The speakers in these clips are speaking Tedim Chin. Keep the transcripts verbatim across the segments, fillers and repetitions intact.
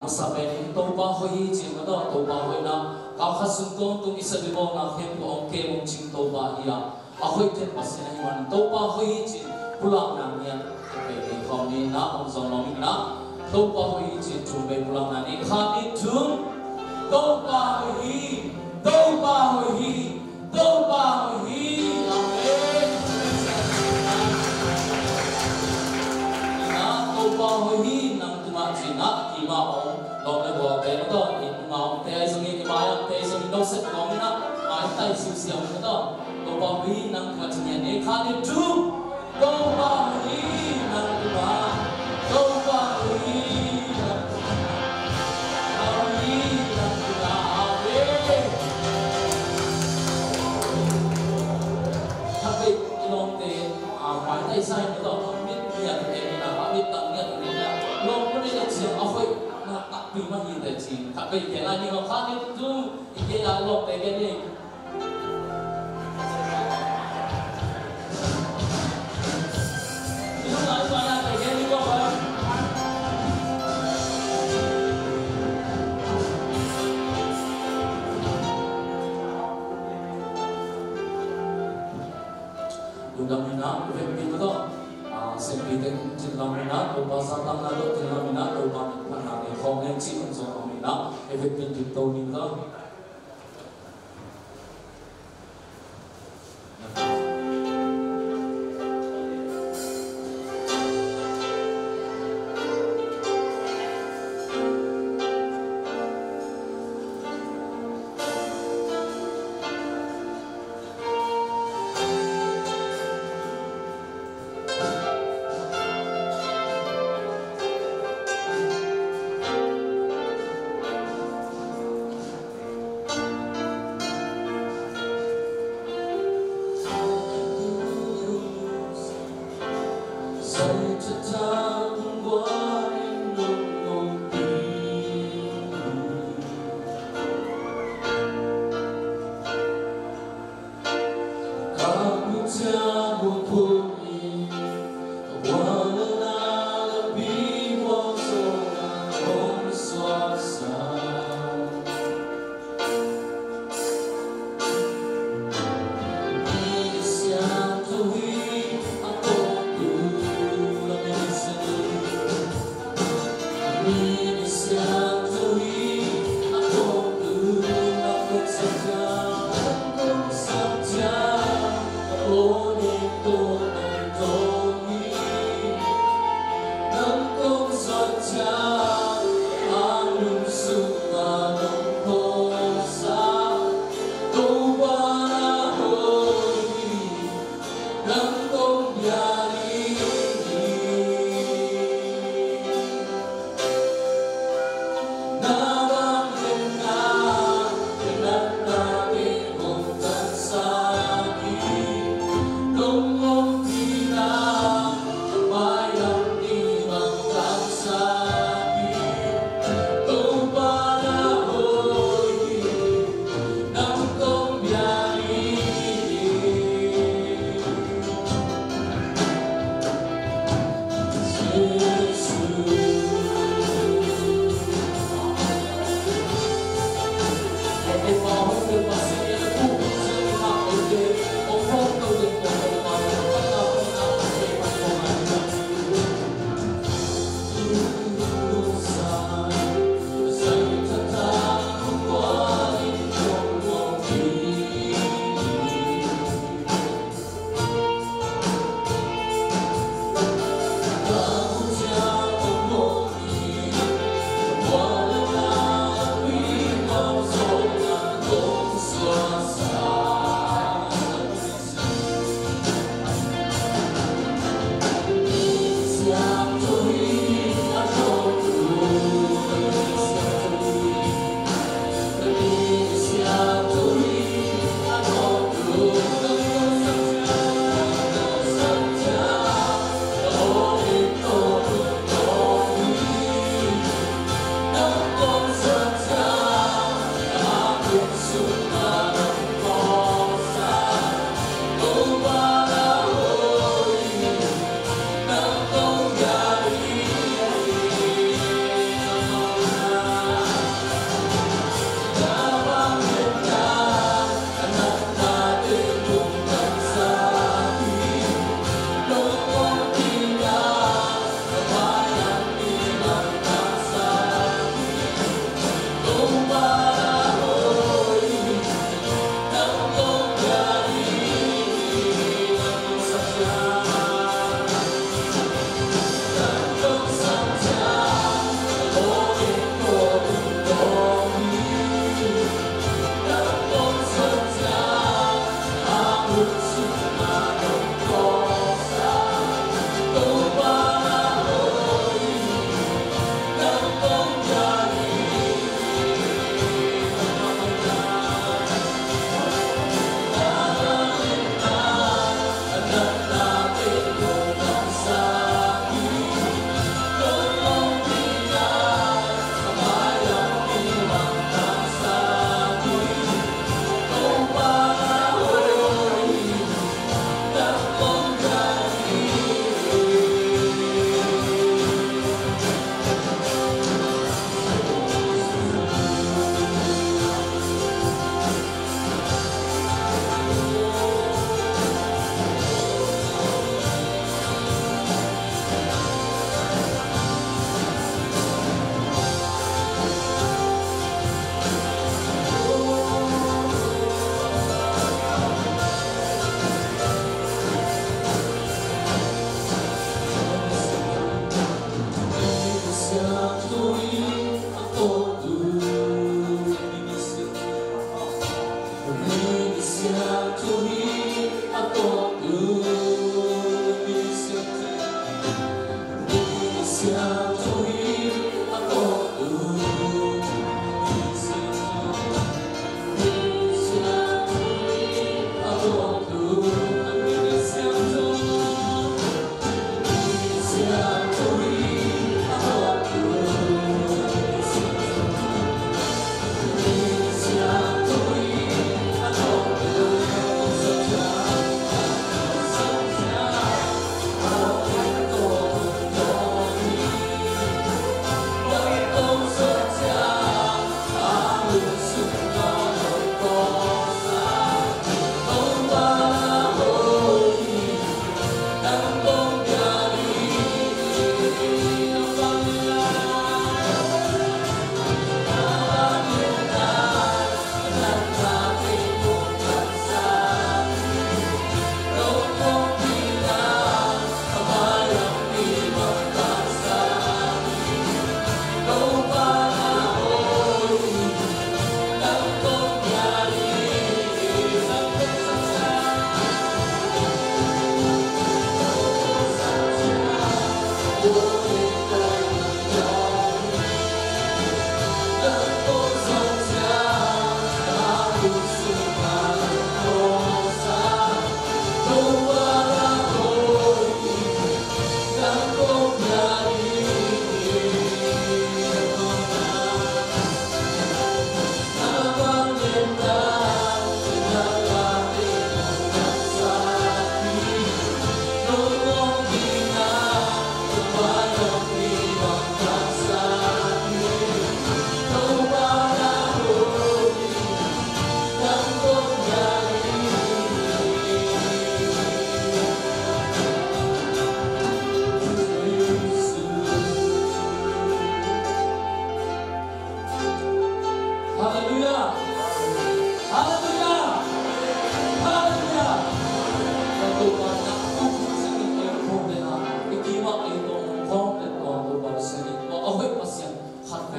Masa pen in Topa hoih hi ci-in, mataw, Topa hoihna, kal khat sung tawntung i sepna, i bawlna khempeuh hong kem hong cing Topa hi a, a hoih pen Pasian ahih manin Topa hoih hi ci-in pulakna ngiat vei nei khawm ni. Na, hong zong nuam ing na. Topa hoih hi ci-in thum vei pulakna ni. Khat, nih, thum. Topa hoih hi. Topa hoih hi. Topa hoih hi. Amen. Na, Topa hoih hi nang tungah ci-in na, keima hong lawm le gualte, mataw, i tungah hong te ahi zongin, i mai-ah hong te ahi zongin, lo sep nuam in na, maitai siusiau in, mataw. Topa hoih hi nang tungah ci-in ngiat ni. Khat, nih, thum. Topa hoih hi nang tungah. Topa hoih hi nang tungah. Topa hoih hi nang tungah. Amen. Khat vei i lawmte, a, maitai sa in, mataw, a mit ngiat in na, a mit tang ngiat in na, lawm ko nei le ciang a hoihna takpi mah hi teh ci-in. Khat vei gen lai ni maw. Khat, nih, thum. I gen a lawmte gen ni. Lungdam ing na, i vekpi mataw. A, siampi teng cin lam ing na, Topa zahtakna dot cin lam ing na, Topa min phatna nei khawm leng ci-in hong zong nuam ing na, i vekpi in ding to ni mataw.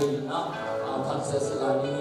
Phat sese lai ni.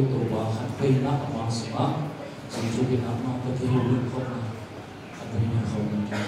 Topa khat vei na ama sungah, Jesu kina ma Pathian lim khawm na khat vei na khawm na.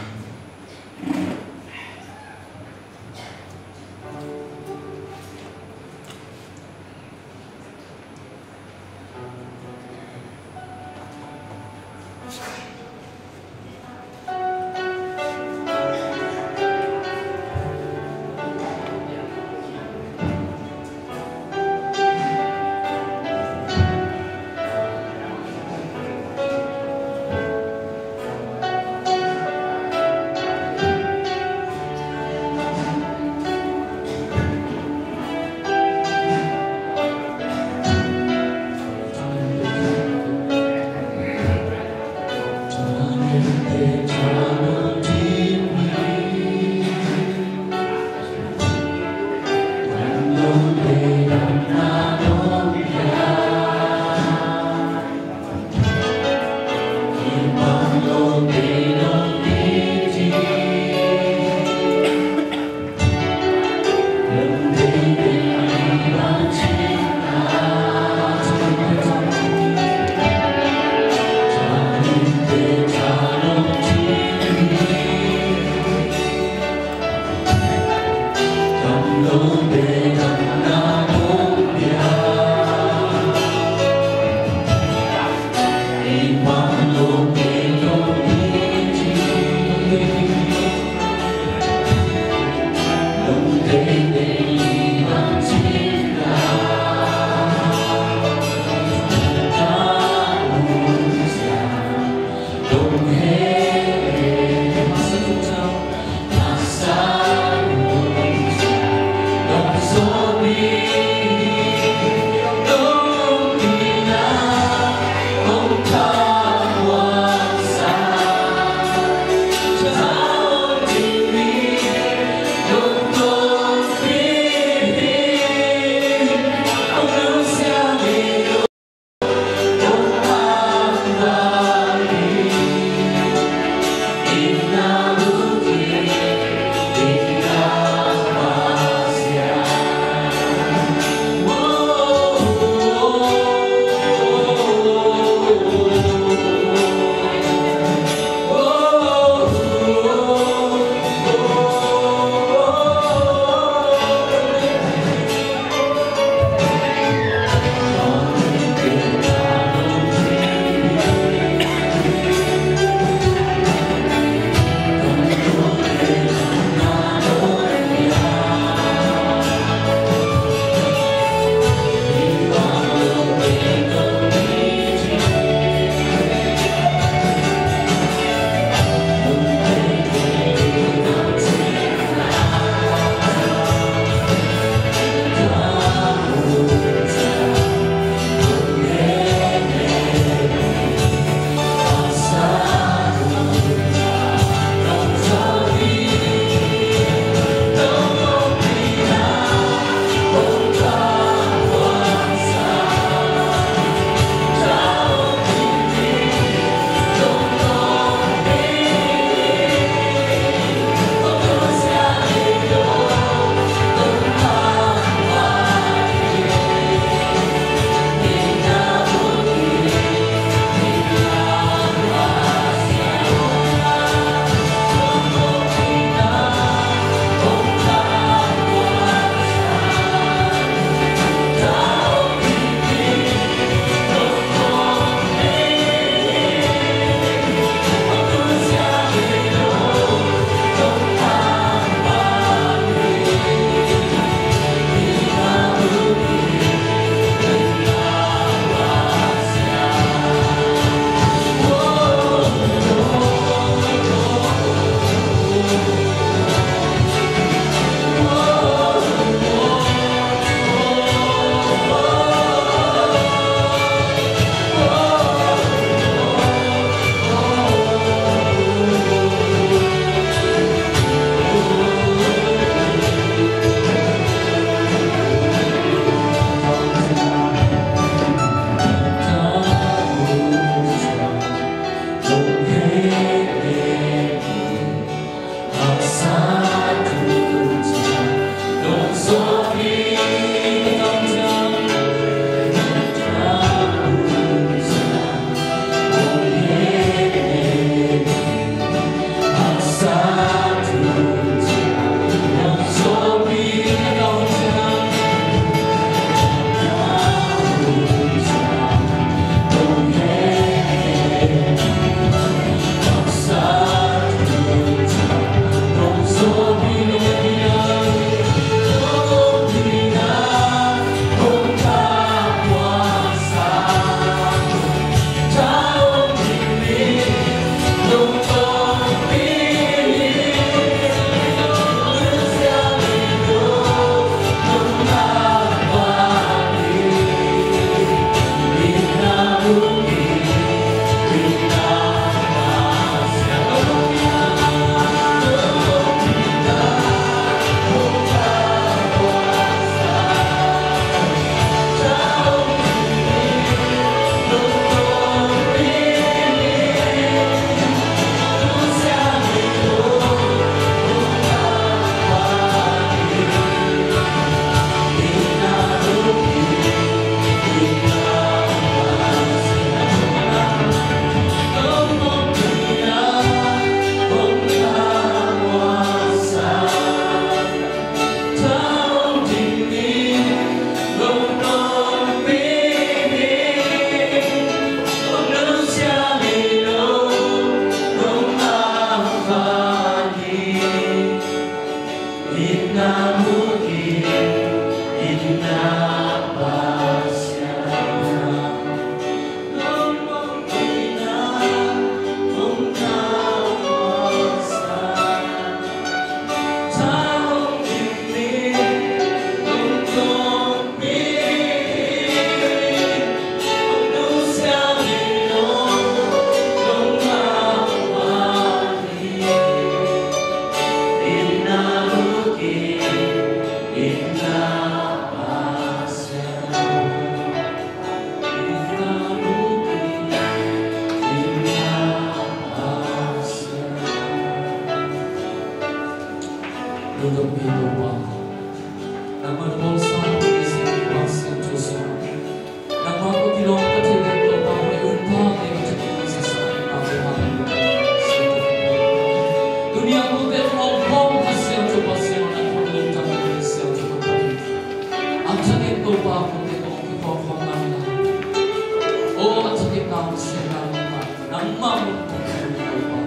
Nangmah mun kong tel Topa,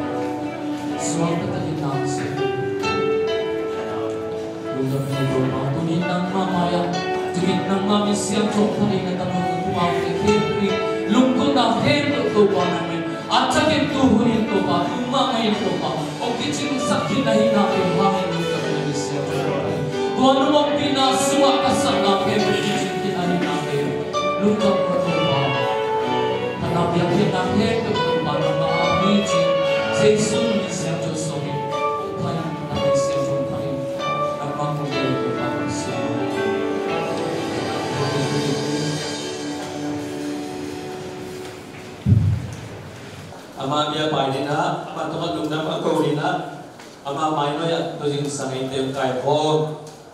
suang ka takin nang sia. Lungdam hi Topa, tuni nangmah mai-ah, tuni nangmah min siangtho pha ding na tangthu pumau te khempeuh, lungkhamna khempeuh Topa nang in a thakin tu hun in Topa, tu mah mai in Topa, hong kicingsak khin ahihna pen hang in lungdam hi, min siangtho pha ding. Tua nong ompihna sungah ka satna khempeuh kicing khin ahihna pen lungdam ka Topa. Ka na biakpiakna khempeuh Topa nangmah a hi ci, Jesu min siangtho sawm in, hong pha in, na min siangtho pha in, nangmah kong tel Topa kong sia. Ama bia pai ding ah, ama tungah lungdam a ko ding ah, ama mainoi ah tu zingsang eite hong kaikhawm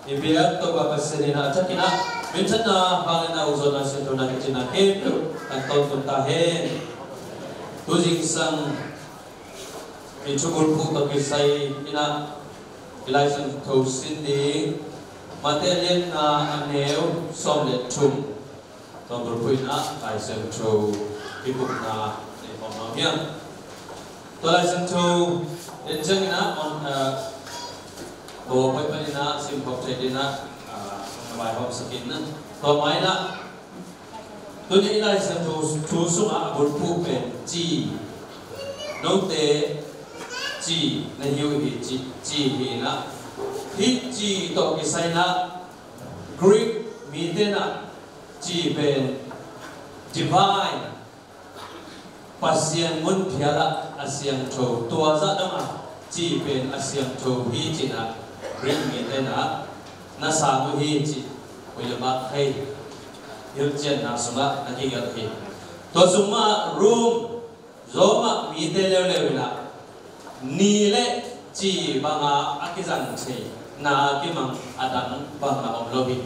i biak Topa Pasian in a thakin ah minthanna, vangliatna, ukzawhna, sianthona, kicingna khempeuh kan tawntung ta hen. Tu zingsang i thubulphuh tawh kisai in ah i Lai Siangtho sin ding Matthai a lian nga a neu sawm le thum. Tua bulphuh in ah Lai Siangtho kipupna nei khawm nuam hi ing. Tua Lai Siangtho en ciangin ah, on, ah, tua paipah in ah simkhawm thei ding ah, ah, na vaihawmsak in ah. Tua mah in ah, tuni i Lai Siangtho thu sungah a bulphuh pen ci, note ci na hi uh hi ci, ci hi in ah, hih ci tawh kisai in ah Greek mite in ah ci pen divine, Pasian mun phial ah a siangtho, tua zah dong a ci pen a siangtho hi ci in ah Greek mite in ah na sang uh hi ci, William Barclay hilhcianna sungah na kigelh hi. Tua sung mah Rome, Rome ah mite leuleu in ah ni le ci banga a kizang thei, na a kimang a dang banga om lo hi.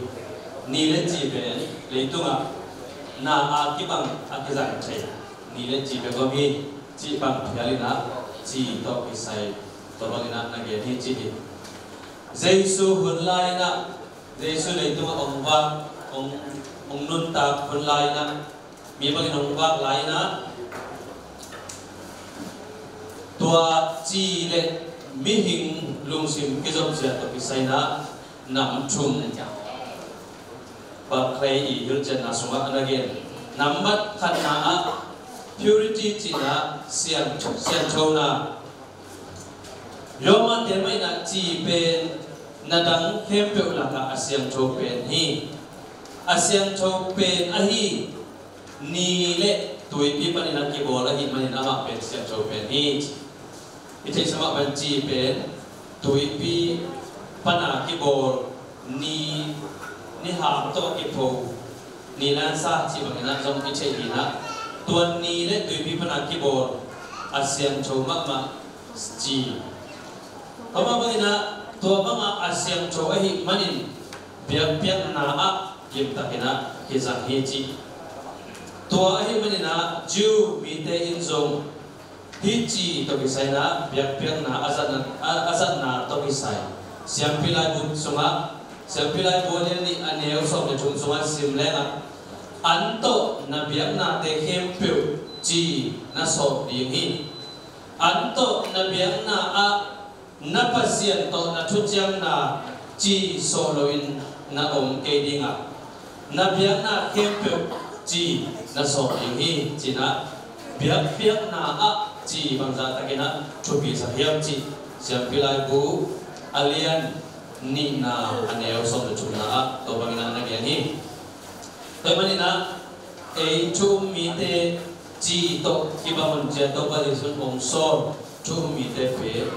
Ni le ci pen leitungah na a kimang a kizang thei, ni le ci bek om hi. Ci bang phial in ah ci tawh kisai tua bangin ah na gen hi ci hi. Jesu hun lai in ah, Jesu leitungah hong vak, hong, hong nuntak hun lai in ah, mi bangin hong vak lai in ah, tua ci le mihing lungsim kizopzia tawh kisai in ah nam thum Barclay i hilhcianna sungah a na gen. Nambat khatna ah purity ci in ah siang, siangthona. Rom mite mah in ah ci pen na dang khempeuh lakah a siangtho pen hi. A siangtho pen ahi ni le tuipi panin a kibawl ahih manin amah pen siangtho pen hi. I theihsa mah bangin ci pen tuipi pana kibawl, ni, ni hap tawh a kipho, ni lansa cih bangin ah zong i theih hi in ah, tua ni le tuipi pana kibawl a siangtho mahmah ci. Tua mah bangin ah tua bangah a siangtho ahih manin biakpiakna ah limtakin ah kizang hi ci. Tua ahih manin ah Jew mite in zong hih ci tawh kisai in ah biakpiakna a zatna, a, a zatna tawh kisai Siampi Laibu sungah, Siampi Laibu a lian nih a neu sawm le thum sungah sim leng ah, an tawh na biaknate khempeuh ci na sawh ding hi. An tawh na biakna ah na Pasian tawh na thuciamna ci sawh loin na om kei ding a, na biakna khempeuh ci na sawh ding hi ci in ah, biakpiakna ah ci bangzah takin ah thupi sak hiam cih Siampi Laibu a lian nihna a neu sawm le thumna ah tua bangin ah na gen hi. Tua ahih manin ah ei thu um mite ci tawh kibang un ci-a Topa Jesuh in hong sawl thu um mite pen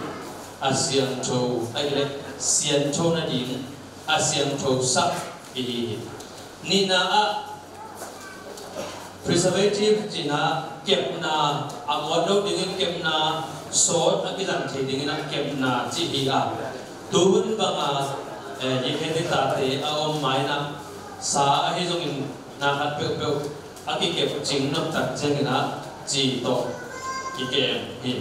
a siangtho, ahih leh siangtho nading a siangtho sak i hi hi. Nihna ah preservative ci in ah kepna, a muat loh dingin kepna, sawt a kizang thei dingin ah kepna ci hi a, tuhun banga, eh, hih khe tate a om maina sa ahi zongin na khat peuhpeuh a kikep cing noptak ciangin ah ci tawh kikem hi.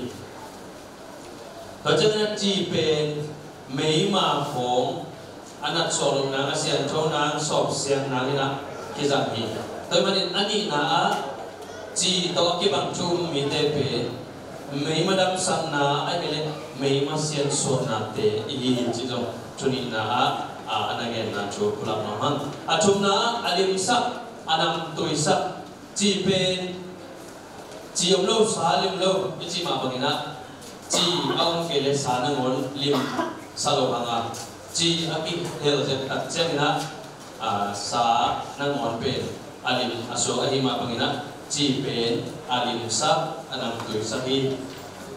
Tua ciangin ah ci pen meima khawng a natsuak loh nang, a siangtho nang, sawpsiang nang in ah kizang hi. Tua ahih manin a nihna ah Ci tawh a kibang thu um mite pen meima damsakna ahih kei leh meima siansuahnate i hi hi cih zong thunihna ah a na genna thu pulak nuam hang. A thumna ah a limsak, a namtuisak. Ci pen ci om lo, sa lim lo i cih mah bangin ah ci a om kei leh sa nangawn limsak lo hang a, ci a kihel zet tak ciangin ah sa nangawn pen a lim a suak ahih mah bangin ah ci pen a limsak, a namtuisak hi.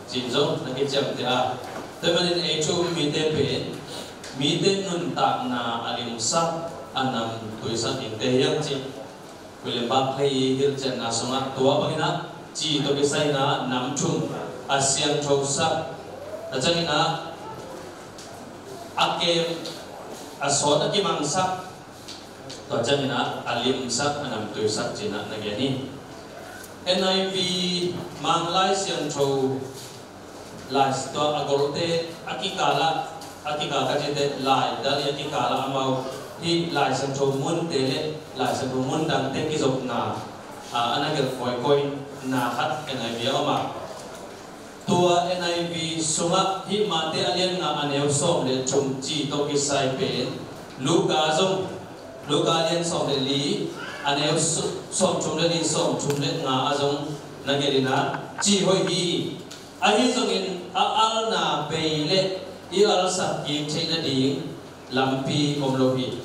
Ci-in zong na kiciamteh a, tua ahih manin ei thu um mite pen mite nuntakna a limsak, a namtuisak dingte hi hang cih William Barclay i hilhcianna sungah tua bangin ah ci tawh kisai in ah nam thum a siangthosak, tua ciangin ah a kem, a sawt a kimangsak, tua ciangin ah a limsak, a namtuisak ci-in ah na gen hi. N I V, Mang Lai Siangtho, lai tua a golte a kikal ah, a kikal ka cite lai dal i a kikal ah amau hih Lai Siangtho munte le Lai Siangtho mun dangte kizopna a na gelh kawikawi na khat N I V ah om a, tua N I V sungah hih Mate a lian nga a neu sawm le thum ci tawh kisai pen Luka zong, Luka lian sawm le li a neu sawm thum le li, sawm thum le nga ah zong na gelh in ah ci hoih hi. Ahi zongin a alna bei leh i alsak kik theih nading lampi om lo hi.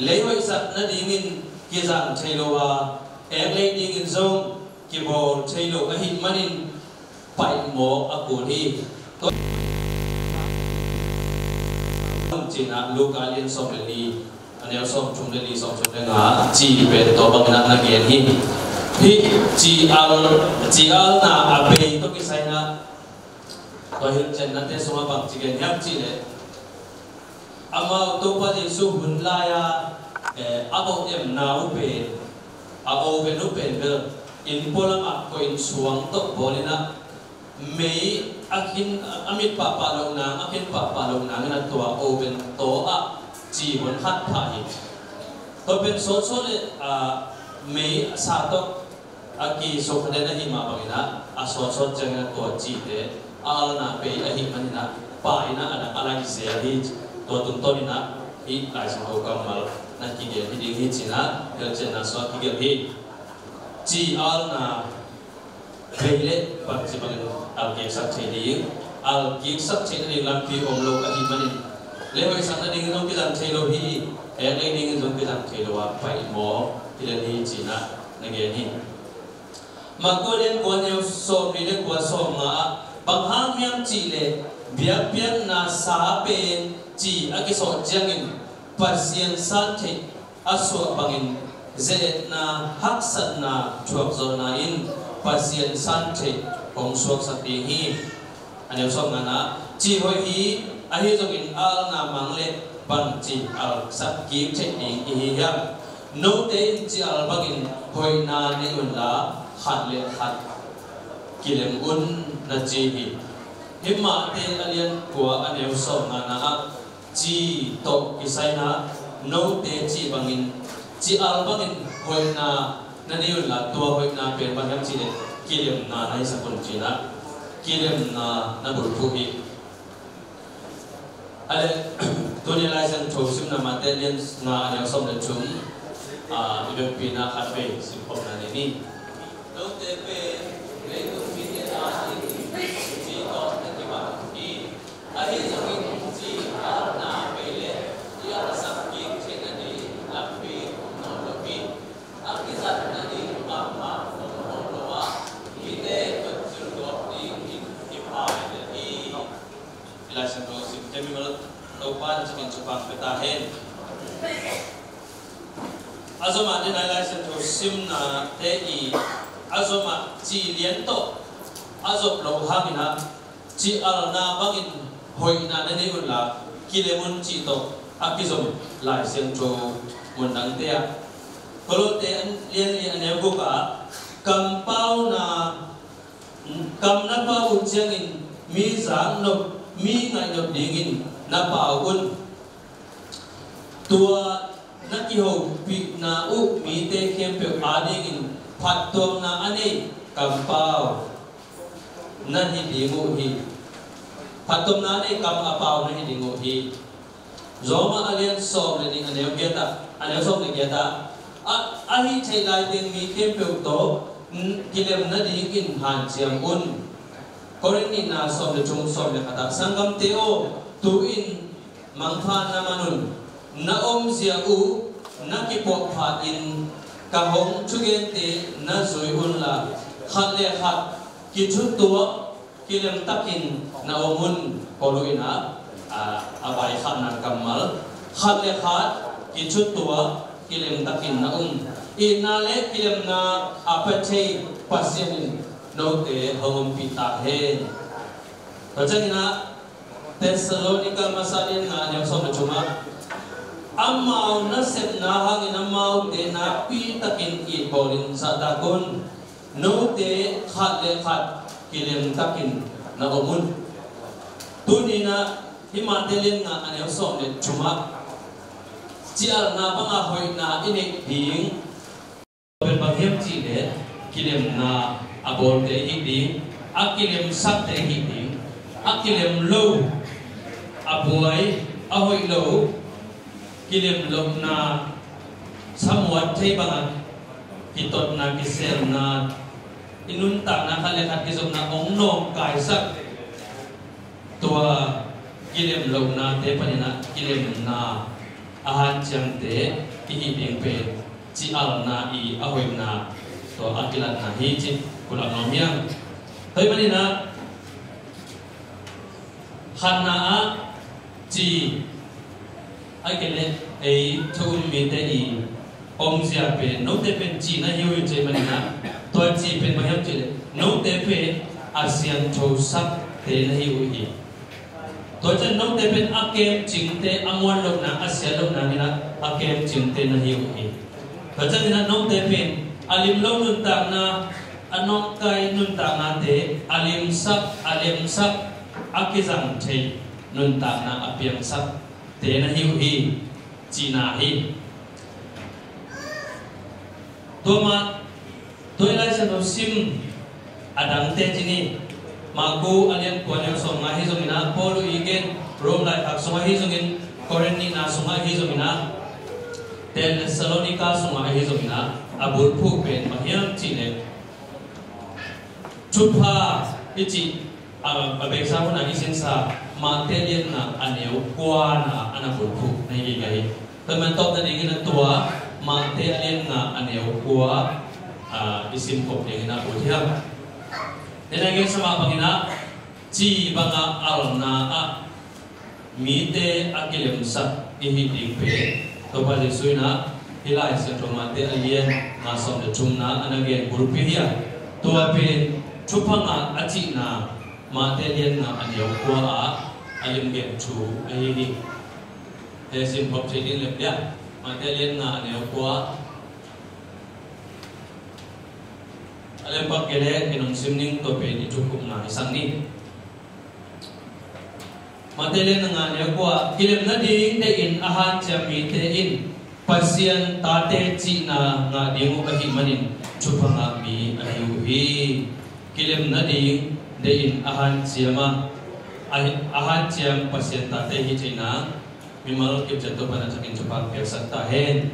Lei hoihsak nadingin kizang thei lo a, eklei dingin zong kibawl thei lo ahih manin paihmawh a kul hi. Ci-in ah Luka lian sawm le li a neu sawm thum le li, sawm thum le nga ci pen tua bangin ah na gen hi. Hih ci al, ci alna a bei tawh kisai in ah tua hilhciannate sungah bangci gen hiam cih leh, amau Topa Jesu hun lai-a a bawh emna uh pen, a oven uh pen bel inn pualam ah koih in suang tawh bawl in ah mei a khin, a mit pahpah loh nang, a khin pahpah loh nangin a tua oven taw ah ci hun khat phah hi. Tua pen sawtsawt le mei sa tawh a kisukha den ahih mah bangin ah a sawtsawt ciangin a tua cite a alna bei ahih manin ah pah in ah a dang a laih zel hi. Tua tungtawn in ah hih Lai Siangtho kammal na kigen hi ding hi ci-in ah hilhcianna sungah kigelh hi. Ci alna bei leh bangci bangin alkiksak thei ding, alkiksak theih nading lampi om lo ahih manin lei hoihsak nadingin zong kizang thei lo hi. Eklei dingin zong kizang thei lo a, paihmawh hi lel hi ci-in ah na gen hi. Marka lian kua neu sawm li le kua, sawm nga ah bang hang hiam cih leh biakpiakna sa pen ci a kisawh ciangin Pasian san theih a suah bangin ze-etna, haksatna, thuakzawhna in Pasian san theih hong suaksak ding hi. A neu sawm nga-na ah, ci hoih hi, ahi zongin alna mang leh bangci alsak kik theih ding i hi hiam? Note in ci al bangin hoihna nei unla khat le khat kilem un, na ci hi. Hih Mate a lian kua a neu sawm nga-na ah ci tawh kisai-in ah note cih bangin, ci al bangin hoihna na nei unla tua hoihna pen bang hiam cih leh kilemna na hisak un ci-in ah kilemna na bulphuh hi. A leh tuni Lai Siangtho simna Mate lian nga a neu sawm le thum, i vekpi-in ah khat vei simkhopna nei ni. Note pen leitung mite adingin ci tawh na kibang hi. Ahi zongin ci alna bei leh i alsak kik theih nading lampi om nawn lo hi. A kizat nading bangmah om nawn lo a, mite kutcil gawp dingin kipai lel hi. I Lai Siangtho simte mimal Topa in a cikin thupha pia ta hen. A zom a ding a i Lai Siangtho simnate i a zom a ci lian tawh a zop loh hangin ah ci alna bangin hoihna na nei unla kilem un cih tawh a kizom Lai Siangtho mun dangte ah, Kolose lian li a neu guk ah, kampauna, kam na pau uh ciangin mi zak nop, mi ngaih nop dingin na pau un. Tua na kihopihna uh mite khempeuh adingin Phattuamna a nei kam pau na hi ding uh hi. Phattuamna a nei kam a pau na hi ding uh hi. Rom a lian sawm le nih, a neu giat ah, a neu sawm le giat ah, a, a hih theih lai teng mi khempeuh tawh, n-, kilem nadingin hanciam un. Korin nihna sawm le thum, sawm le khat ah, sanggamte aw, tu-in mangpha na man un. Na omzia uh na kipuahpha in, ka hong thugente na zui unla, khat le khat kithutuak kilemtakin na om un. Paulu in a, a, a vaikhakna kammal, khat le khat kithutuak kilemtakin na om. Itna le kilemna a pia thei Pasian in note hong ompih ta hen. Tua ciangin ah, Thessalonika masa lian nga, a neu sawm le thum ah, amau nasepna hangin amaute nakpi takin it bawlin zahtak un. Note khat le khat kilemtakin na om un. Tuni-in ah, hih Mate lian nga, a neu sawm le thum ah, ci-alna banga hoihna i neih ding pen bang hiam cih leh, kilemna a bawlte i hi ding, a kilemsakte i hi ding, a kilem lo, a buai, a hoih lo, kilem lohna, samuat thei bangin, kitotna, kiselna, i nuntakna khat le khat kizopna hong nawngkaisak. Tua kilem lohnate panin ah kilemna a hanciamte i hih ding pen ci-alna i a hoihna tua a kilatna hi ci pulak nuam hiam? Tua ahih manin ah khatna ah ci, ahih kei leh ei thu um mite i omzia pen, note pen ci na hi uh hi ci ahih manin ah, tua ci pen bang hiam cih leh, note pen a siangthosakte na hi uh hi. Tua ciang note pen a kemcingte, a muan lohna, a sia lohna in ah a kemcingte na hi uh hi. Tua ciangin ah note pen a lim lo nuntakna, a nawngkai nuntaknate, a limsak, a lemsak, a kizang thei nuntakna a piangsak te na hi uh hi, cihna hi. Tua mah, tua i Lai Siangtho sim a dangte ci ni. Marku a lian kua, a neu sawm nga ahi zongin ah, Paulu i gen Rom laikhak sungah ahi zongin, Korin nihna sungah ahi zongin ah, Thessalonika sungah ahi zongin ah, a bulphuh pen bang hiam cih leh, thupha i cih, a, a beisa hun a i sinsa Mate lian nga, a neu kua na a na bulphuh na hi kei hi. Tua man tawp nadingin ah tua Mate a lian nga, a neu kua, a, i sim khop dingin ah ut hiam? Tua i gen sa mah bangin ah, ci banga alna ah mite a kilemsak i hih ding pen, Topa Jesuh in ah hih Lai Siangtho Mate a lian nga, sawm le thumna a na gen bulpi hi a, tua pen thupha ngah a cihna Mate lian nga, a neu kua ah a limgen thu ahi hi. He sim khop thei ding lem dia, Mate lian nga, a neu kua. A lem pak kei leh, kei nong sim ning, tua pen i thukhupna i sak ni. Mate lian nga, a neu kua, kilem nading deihin a hanciam mite in Pasian tate cihna ngah ding uh ahih manin thupha ngah mi ahi uh hi. Kilem nading deihin a hanciam a, a, a hanciam Pasian tate hi cihna, mimal kimciat Topa in a thakin thupha piaksak ta hen.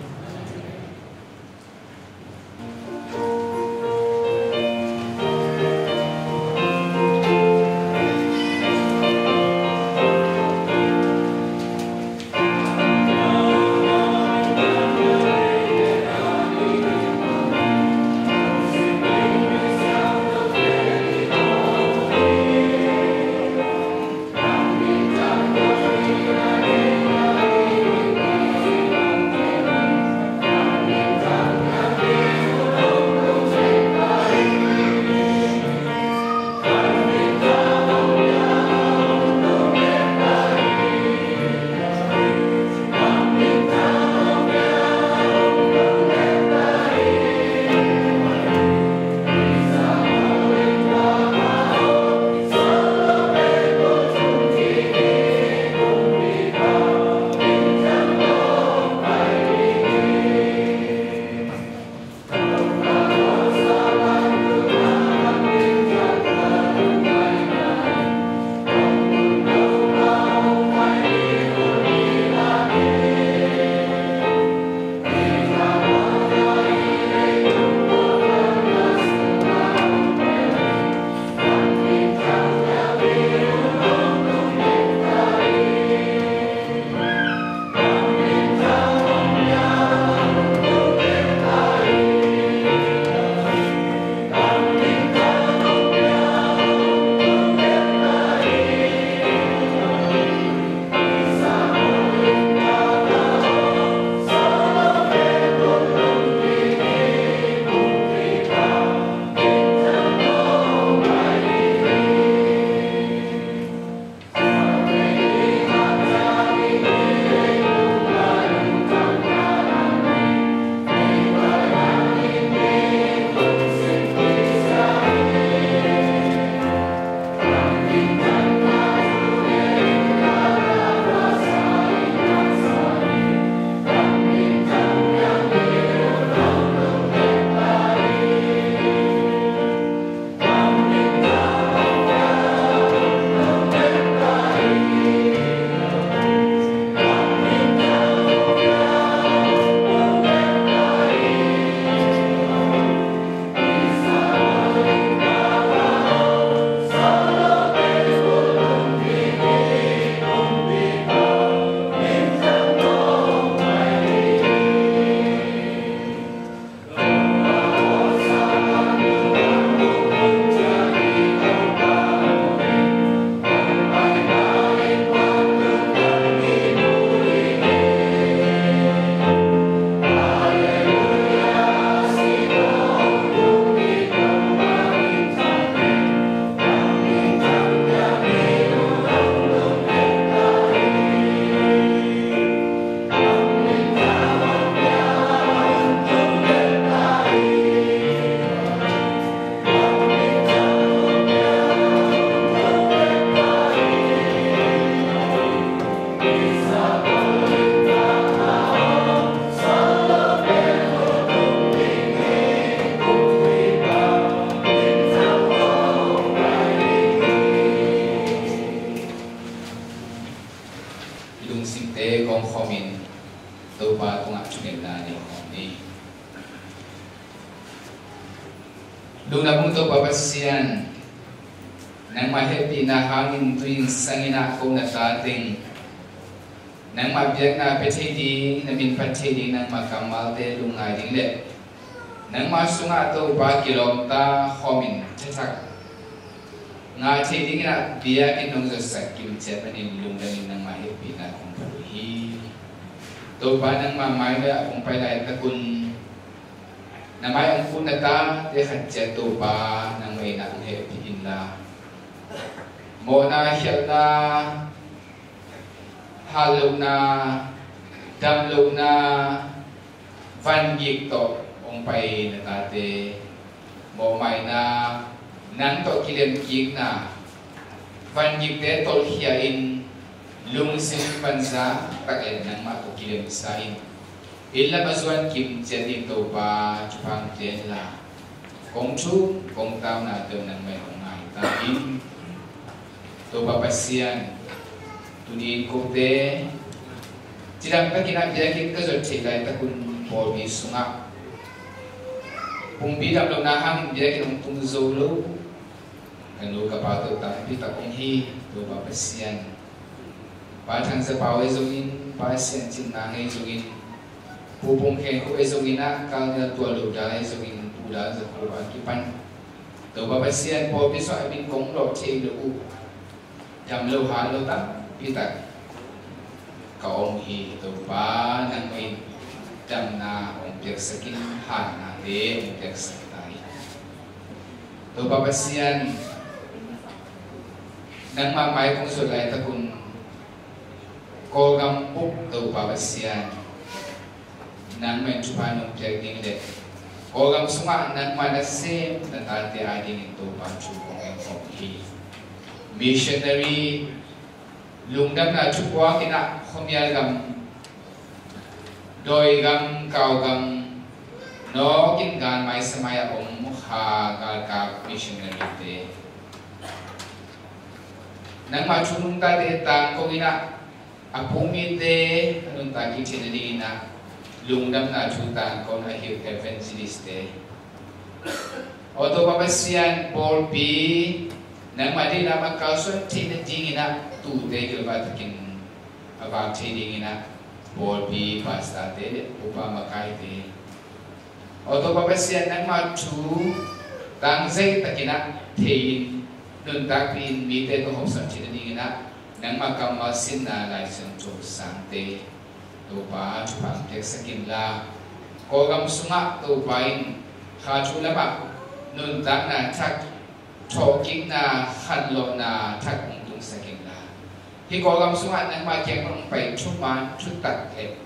Lungdam ung Topa Pasian, nangmah hehpihna hangin tuinsang in ah ko na ta teng nangmah biakna pia thei ding, na min phat thei ding, nangmah kammalte lungngai ding le nangmah sungah Topa kilawmta khawmin thathak ngah thei dingin ah biakinn nong zotsak kim ciat manin lungdamin nangmah hehpihna kong phat uh hi. Topa, nangmah mai le a kong pai laitakun na mai hong kun na tate khat ciat Topa nangmah in ah hong hehpih inla, mawhna, khialhna, hallohna, damlohna, vangik tawh hong pai na tate mawhmaina, nang tawh kilemkikna, vangikte tolhkhia in, lungsim vanzat tak le nangmah tawh kilemsa in, inn lam a zuan kim ciat in Topa thupha hong pia inla, kong thum kong tauna tawh nangmah in hong ngai ta in. Topa Pasian, tuni in kote cidam takin ah biakinn ka zot theih laitakun pawlpi sungah pumpi damlohna hangin biakinn hong tung zo lo ka nu ka pa tawh tampi tak om hi. Topa Pasian, Pa Thang Za Pau ahi zongin, Pa Sian Cin Nang ahi zongin, Pu Pum Khen Khup ahi zongin ah, Colonel Tual Lo Dal ahi zongin, Pu Dal Za Khup a kipan Topa Pasian, pawlpi sungah a min kong lawh thei lo uh, dam lo hat lo tampi tak ka om hi. Topa, nangmah in damna hong piaksak in, hatnate hong piaksak ta in. Topa Pasian, nangmah mai kong zot laitakun Kawlgam bup Topa Pasian, nangmah in thupha nong piak ding le Kawlgam sungah nangmah nasem na tate adingin Topa thu kong ngen khawm hi. Missionary lungdamna thupuak in ah khuamial gam, dawi gam, kau gam, nawk in gan mai sa mai a om Kha galkap missionary te nangmah thu nungtate tangkong in ah a pumite a nuntak kik theih nadingin ah lungdamna thu tangkon a hilh evangelist te, aw Topa Pasian, pawlpi nangmah deihna a kalsuan theih nadingin ah tuute gilvah takin a vak thei dingin ah pawlpi pastorte le upa makaite, aw Topa Pasian, nangmah thu tangzai takin ah thei in, nuntakpih in mite tawh hawmsak theih nadingin ah nangmah kammal sinna Lai Siangtho sangte Topa thupha hong piaksak inla, Kawlgam sungah Topa in Kha thu lamah nuntakna thak, thawhkikna, khanlawhna thak hong tungsak inla, hih Kawlgam sungah nangmah kiang hong pai thuman thutak le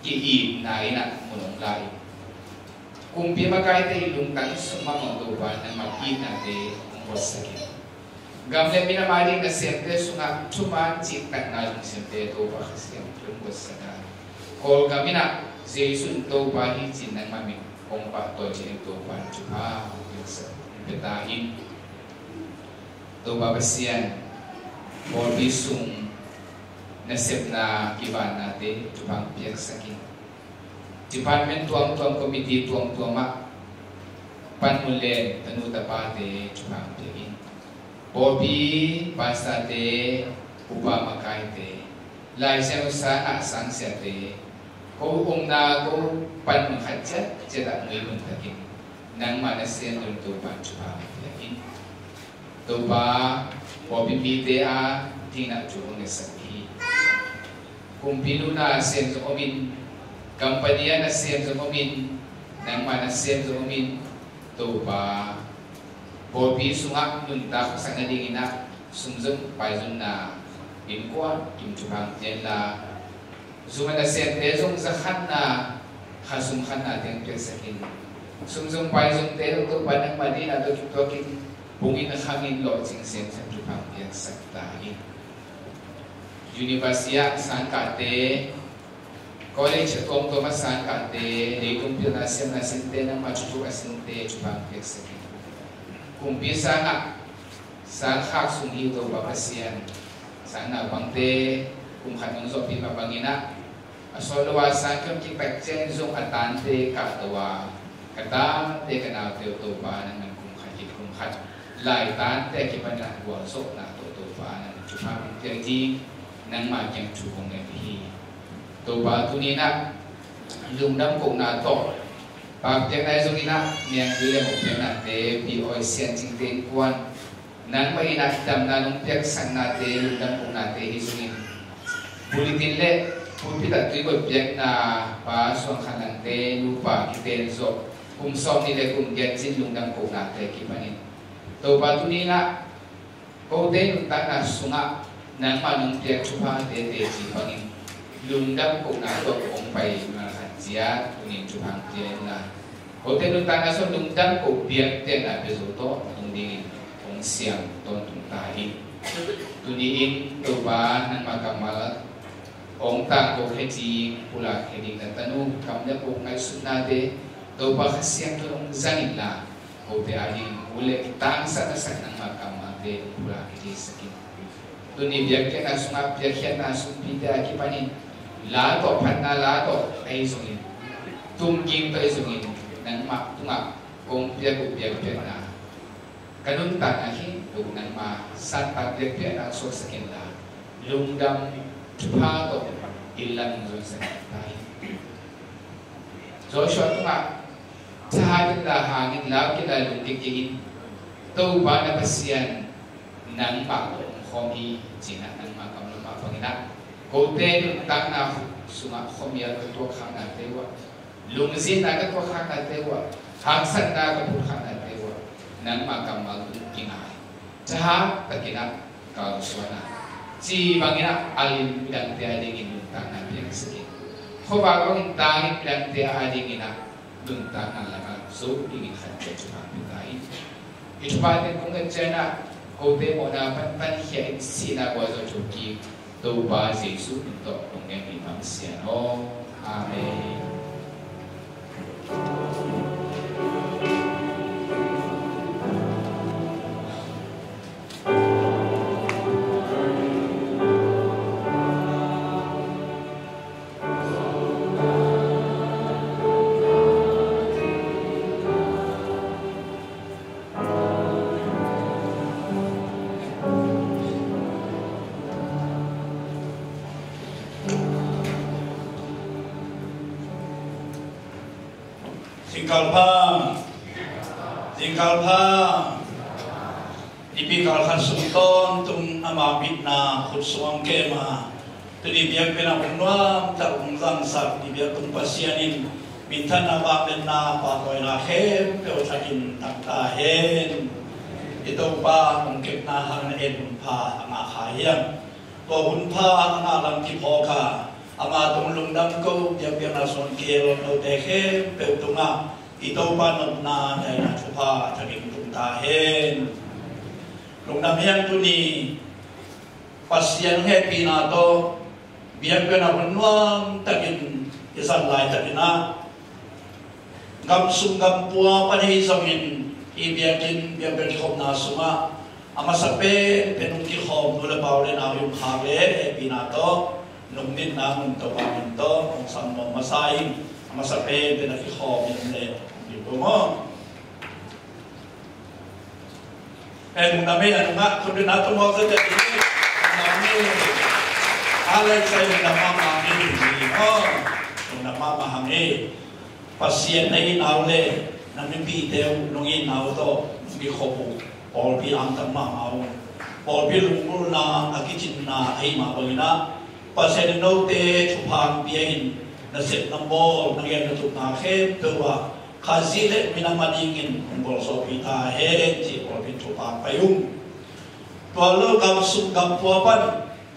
ki-itna in ah mun hong la in, kumpi makaite i lungtang sung mahmah Topa nangmah itnate hong buatsak in, gam le minam ading nasemte sungah thuman cihtakna lungsimte Topa Kha Siangtho in buatsak a, Kawlgam in ah Jesu in Topa hi ci-in nangmah min kong pahtawi ciangin Topa in thupha hong piaksak, hong pia ta in. Topa Pasian, pawlpi sung nasepna kivannate thupha hong piaksak in, department tuamtuam, committee tuamtuam ah panmun len tanu tapate thupha hong pia in, pawlpi pastorte, upa makaite, Lai Siangtho sang ah sangsiate, ko umna, ko panmun khat ciatciat ah muimun takin nangmah nasem dong Topa thupha hong pia in. Topa, pawlpi mite a dingin ah thu hong ngetsak hi. Kumpi luna sem zong om in, company a nasem zong om in, nangmah nasem zong om in, Topa, pawlpi sungah nuntak khuasak nadingin ah sum zong paizonna innkuan kim thupha hong pia inla, zum a nasemte zong zakhanna, khasum khanna teng piaksak in, sum zong paizongte zong Topa nangmah deihna tawh kituakin bungin a khangin lawhcing semsem thupha hong piaksak ta in. University ah sangkahte, college a tuamtuam a sangkahte, leitung pilna siamna sinte, nangmah thuthuk a sinte thupha hong piaksak in. Kumpi sangah sangkhak sung hi Topa Pasian, sang naupangte kum khat nong zawhpih mah bangin ah, a sawt lo a sang kiom kik tak ciangin zong a tante kahto a, ka tate ka naute uh Topa nangman kum khat kum khat laitante a kipan a gualzawhna tawh Topa nang thupha hong piak ding nangma kiang thu kong ngen hi. Topa tuni-in ah lungdam kohna tawh pakpiakna hi zongin ah, miangtui le mawhpiaknate, pi awi siancingte innkuan nangmah in ah damna nong piaksaknate, lungdam kohnate hi zongin, bulletin le pulpit ah tuibuai piakna Pa Suang Khan Langte nupa kiten zawh kum sawmnih le kum giat cin lungdam kohnate kipanin, Topa tuni-in ah kote nuntakna sungah nangmah nong piak thuphate teci bangin lungdam kohna tawh hong pai ngal khat ciat tuni-in thupha hong pia inla, kote nuntakna sungah lungdam koh biakpiakna pia zo tawh tung dingin hong siam tawntung ta hi. Tuni-in Topa nangmah kammal hong tangko khia ding, pulak khia ding na tanu kam le puk ngaihsutnate Topa Kha Siangtho in hong zang inla, kote ading u le tangsakna sak nangma kammalte hong pulak khia ding sak in. Tuni biakpiakna sungah piakkhiatna sumpite a kipanin la tawh phatna, la tawh ahi zongin, tumging tawh ahi zongin, nangmah tungah kong piak uh biakpiakna ka nuntakna hi lo, nangma santak biakpiakna suaksak inla, lungdam thupha tawh inn lam hong zuansak ta hi. Joshua tungah thahat inla, hang inla, kila lungkik in, Topa na Pasian nangmah tawh om khawm hi, ci-in ah nangma kammal mah bangin ah kote nuntakna sungah khuamial ka tuakkhiatnate uh ah, lungzinna ka tuakkhiatnate uh ah, haksatna ka pulakhiatnate uh ah, nangma kammal tawh kinga in, thahat takin ah kalsuan in, ci bangin ah a lim midangte adingin nuntakna piangsak in, khuavak bangin tang in midangte adingin ah nuntakna lakah zo dingin khat ciat thupha pia ta in. I thuphate kong ngen ciangin ah kote mawhna pan tankhia in sihna gualzo thuk kik Topa Jesuh min tawh kong ngen hi, Pasian aw. Amen. Zingkal pha. Zingkal pha. Nipi kal khat sung tawntung ama mitna khut sung hong kem a, tuni biakpiakna hun nuamtak hong zangsak i biaktung Pasian in minthanna, vangliatna, pahtawina khempeuh thakin tang ta hen. I Topa hong kepna hangin en hun pha a ngah kha hiam? Tua hun pha a ngah lam kiphawk a, ama tung lungdam ko, biakpiakna sung kiel lote khempeuh tungah i Topa nopna, daihna thupha thakin tung ta hen. Lungdam hi hang. Tuni Pasian hehpihna tawh biakpiakna hun nuamtakin i zat laitakin ah, gam sung gam pua pan hi zongin i biakinn, biakpiak kikhopna sungah a masa penpen hong kikhawm nu le pa, u le nau, i um khak leh hehpihna tawh, nungnimna mun tawh, vangliatna tawh hong sam nuam masa in, a masa penpen a kikhawm i um leh hong ding ko maw? Eh, lungdam ei, a nungah khut beng na tung mawk zia teh. Lungdam ei. A lei sai lungdam mahmah ei. Oh, lungdam mahmah hang ei. Pasian na itna uh le na mipihte uh nong itna uh tawh nong kikhop uh pawlpi angtang mahmah uh. Pawlpi lunggulhna a kicinna ahih mah bangin ah, Pasian in note thupha hong pia in, na sep na bawl, na gen na tupna khempeuh ah Khazih le minam adingin hong gualzawhpih ta hen, ci pawlpi in thupha pai ung. Tua lo gam sung gam pua pan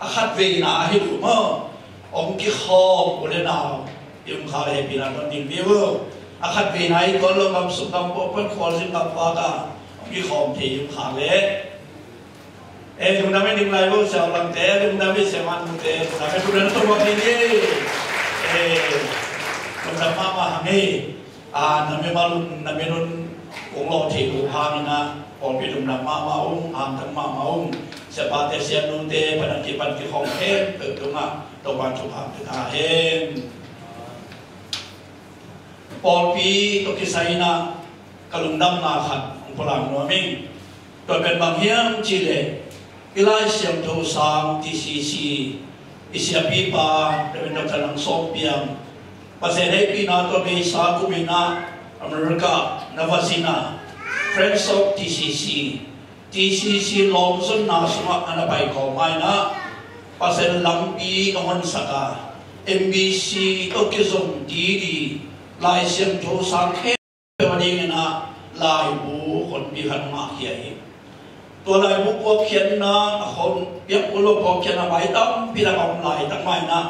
a khatveina ahi lo maw, hong kikhawm u le nau i um khak leh hehpihna tawh ding vive uh. A khatveina hi, tua lo gam sung gam pua pan khualzin gam pua ka hong kikhawm thei i um khak leh. Eh, lungdam ei, ding lai lo, Sia Lam te, lungdam ei, Sia Man Mu te, lungdam ei, lungdam ei, lungdam ei. Eh, lungdam mahmah hang ei. Ah, na mimal un, na min un kong lawh theih loh hangin ah, pawlpi lungdam mahmah ung, angtang mahmah ung. Siapa te, sianu te, pan a kipan kikhawm khempeuh tungah Topa'n thupha pia ta hen. Pawlpi tawh kisai in ah ka lungdamna khat Pualam nuam ing. Tua pen bang hiam cih leh i Lai Siangtho Sang T C C i siapipa Reverend Doctor Nang Sawm Piang, Pasian hehpihna tawh beisa kum in ah America na va zin a, Friends of T C C, T C C lawmzonna sungah a na pai khawm ma in ah Pasian lampi a honsak a, M B C tawh kizom didi Lai Siangtho Sang khempeuh a dingin ah laibu honpi khat ngahkhia hi. Tua laibu puakkhiatna a hon piak uh lo, puakkhiatna vai tampi lak a om laitak ma in ah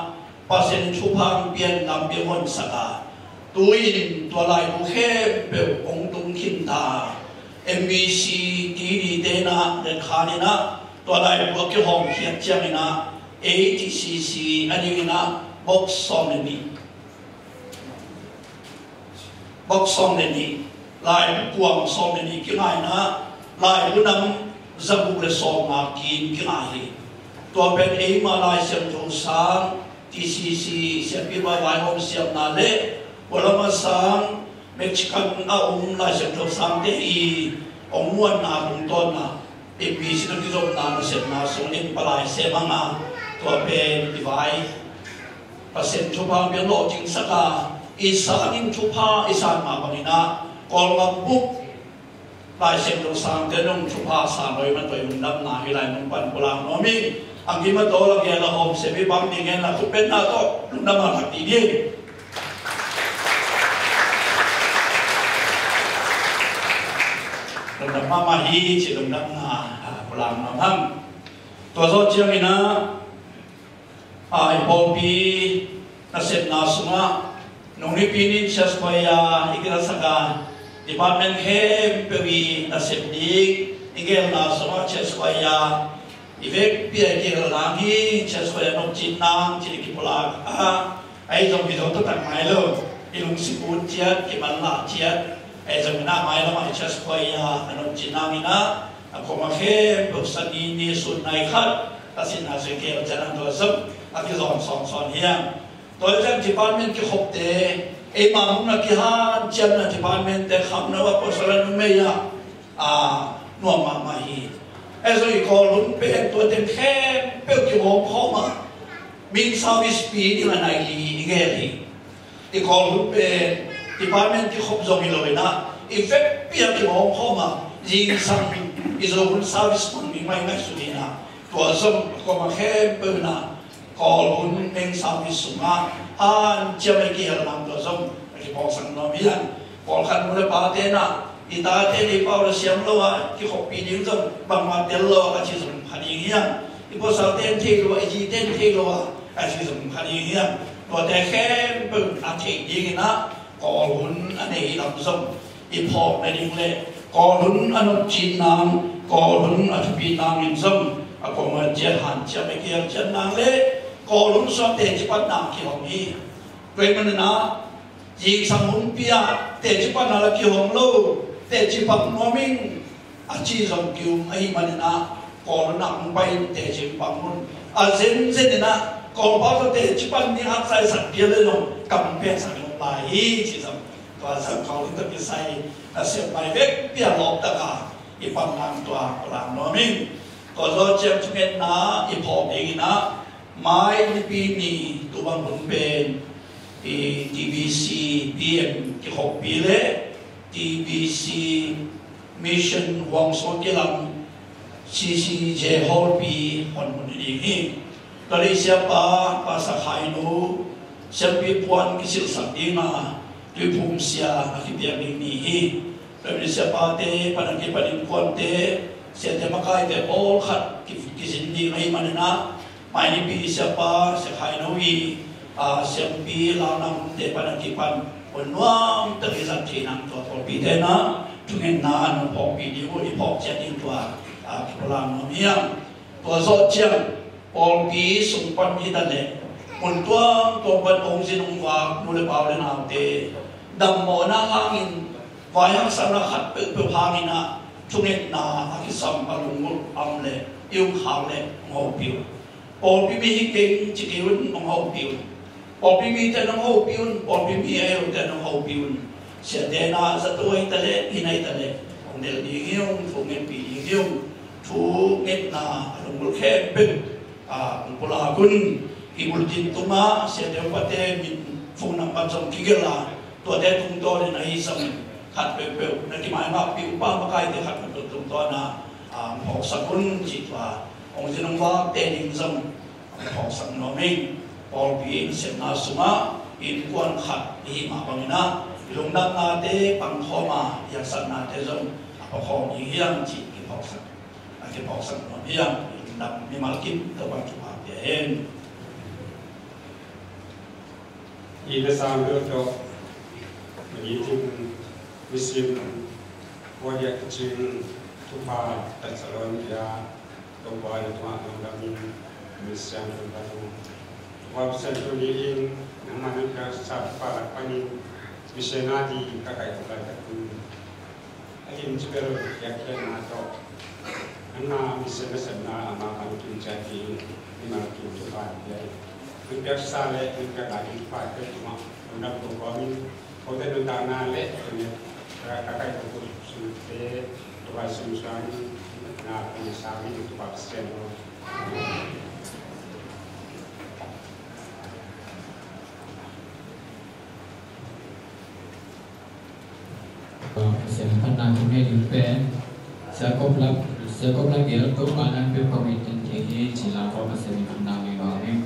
Pasian in thupha hong pia in lampi hong honsak a, tu-in tua laibu khempeuh hong tung khin ta. M B C didi te in ah, Red Khan in ah tua laibu a kihawmkhiat ciangin ah A T C C a dingin ah box sawm le nih, box sawm le nih, laibu kuang sawm le nih kingah in ah, laibu nam zaguk le sawmnga kin kingah hi. Tua pen eima Lai Siangtho Sang T C C siapipa vaihawm siamna le pualam a sang Mexican a om Lai Siangtho Sangte i hong muanna tungtawn a M B C tawh kizopna nasepna sung in palai sem hang a, tua pen i vai Pasian thupha hong pia lawhcingsak a, i san in thupha i san mah bangin ah Kawlgam bup Lai Siangtho Sangte nong thupha san lo i man tua i lungdamna hi lai nong pan pulak nuam ing. A kim a tawl a gel a hawm sem i bang ding hen la, khut beng na tawh lungdam a thak dih ding. Lungdam mahmah hi ci lungdamna, ah, pulak nuam hang. Tua zawh ciangin ah, a, i pawlpi nasepna sungah nung nipi ni in church choir i kilasak a, department khempeuh i nasep ding i gelna sungah church choir i vekpi a i kihel nang hi. Church choir nopcin nang ci-in i kipulak a, ahi zong hi zo taktak ngai lo, i lungsim ut ciat, kimanlah ciat, ahi zongin ah mailam ah i church choir a nopcin nang in ah a kuama khempeuh Sani ni sun nai khat a sinna sui kei cian ang tua zong a kizawn sawngsawn hi hang. Tua hi ciang department kikhopte, eima mung a kihanciamna departmentte, khamno a, pawlsal a, numei a, a nuam mahmah hi. Ahi zong i Kawl hun pen tua teng khempeuh kihawm khawm a, main service pi ding a nai li i gel hi. I Kawl hun pen department kikhop zong hi lo in ah, i vekpi a kihawm khawm a, zingsang i Zo hun service mang ding mah i ngaihsun hi in ah, tua zong a kuama khempeuh in ah Kawl hun main service sungah hanciam a i kihel nang tua zong a kiphawksak nuam hi hang. Pawlkhat nu le pate in ah, i tate in i pau le siam lo a, kikhoppih ding zong bangmah tel lo a, a ci zong pha ding hi hang. I pawlsalte in thei lo a, i zite in thei lo a, a ci zong pha ding hi hang. Tuate khempeuh a theih dingin ah Kawl hun a nei lam zong i phawk nading le Kawl hun a nopcin nang, Kawl hun a thupi nang in zong a kuama ciat hanciam a i kihel ciat nang le Kawl hun sungah teci panna kihong hi. Tua ahih manin ah zingsang hunpi ah teci panna la kihong lo, teci pang nuam ing a ci zong ki-um ahih manin ah, Kawl hun ah hong pai in teci pang un. A zenzen in ah Kawlpau tawh teci pan ding haksa i sak phial le zong kam piaksak lo lai hi ci zong, tua zong Kawl hun tawh kisai a siam mai vekpi a lawptak a i pan nang tua pulak nuam ing. Tua zawh ciang thungetna i phawk dingin ah, mai nipi ni tu bang hun pen i T B C P M kikhoppi le T B C Mission Huangsaw kilam C C J Hall pi hon hun hi ding hi. Tua leh siapa, Pastor Khainu, siampi puan kisilhsak ding a, tuiphum sia a kipiak ding ni hi. Tua leh siapate pan a kipan innkuante, siate makaite pawlkhat ki, kizin ding ahih manin ah, mai nipi siapa, Sia Khainu i, a, siampi launa hunte pan a kipan hun nuamtak i zat thei nang tua pawlpite in ah thungetna an hong phawkpih ding uh i phawk ciat ding tua, a, kipulak nuam hi hang. Tua zawh ciang pawlpi sung pan hi ta leh, mun tuamtuam pan hong zin hong vak nu le pa u le naute, dammawhna hangin, vai haksatna khat peuhpeuh hangin ah thungetna a kisam a lunggulh a om leh i um khak leh hong hopih un. Pawlpi mi hi keng ci kei un, hong hopih un. Pawlpi mite hong hopih un, pawlpi mi a hi lote hong hopih un. Siate in ah zato ahi ta leh, inn ahi ta leh, hong Tel ding hi ung, thu ngetpih ding hi ung, thu ngetna a lunggulh khempeuh, a, hong pulak un. Hih bulletin tungah siate upate min phone number zong kigelh a, tuate tungtawnin ahi zongin khat peuhpeuh na kimaingapih upa makaite khat peuhpeuh tungtawnin, a, hong phawksak un cih tua, hong zin hong vakte ding zong hong phawksak nuam ing. Pawlpi in sepna sungah innkuan khat i hih mah bangin ah, i lungdamnate pangkhawm a, i haksatnate zong a pangkhawm ding hi hang cih kiphawksak, a kiphawksak nuam hi hang. I lungdam mimal kim Topa'n thupha pia hen. I na sang deuh tawh, i ting nisim, pua diak kicing, thupha taksa lawn pia, Topa na tungah lungdam in, misiang Topa tung. Tua misiang tung ni in, nangmah nang piaksa thupha lak panin, misiang a di ka kai tung lai ka tung. A him ci bel piakkhiatna tawh, nangma misiang nasepna a mapang kim ciat ding mimal kim thupha pia hi. Nang piaksa le nang piak lai ding thupha pia tungah lungdam ko kawmin, kote nuntakna le tuni ka kai ko sungte thupha sim suang na pia sa ding thupha Pasian aw. Pasian phatna kong nei ding pen Sia Kop Lak, Sia Kop Lak Gel, Topa nang bek kong iten thei hi ci la, Pasian phatna nei nuam ing.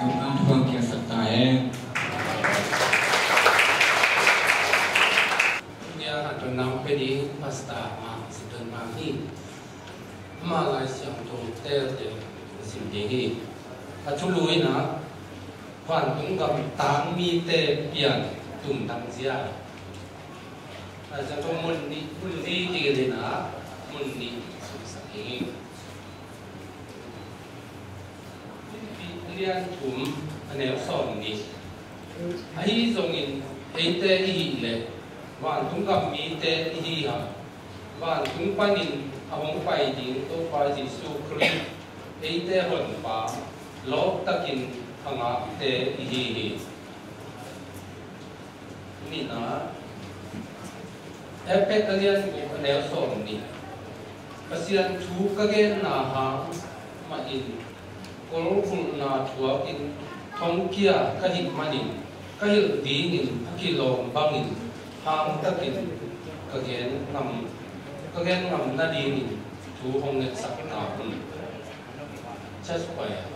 Tungah thuang kiangsak ta hen. Nia a tonnak pe ding Pastor Mang Siton Mang hi. Ama Lai Siangtho telte sim ding hi. A thulu in ah vantung gam tang mite pian tumdang zia. Lai Siangtho mun nih, mun li kigel in ah mun nih sumsak hi. Filipi a lian thum a neu sawm nih. Ahi zongin eite i hih leh vantung gam mite i hi a, vantung panin a hong pai ding Topa Jesu Khrist eite honpa lawptakin a ngakte i hi hi. Nihna, Efesa a lian guk a neu sawm nih. Pasian thu ka genna hang mahin kolbulhna thuakin thongkia ka hih manin ka hilh dingin a kilawm bangin hangtakin ka gen ngam, ka gen ngam nadingin thu hong ngetsak ta un. Church choir.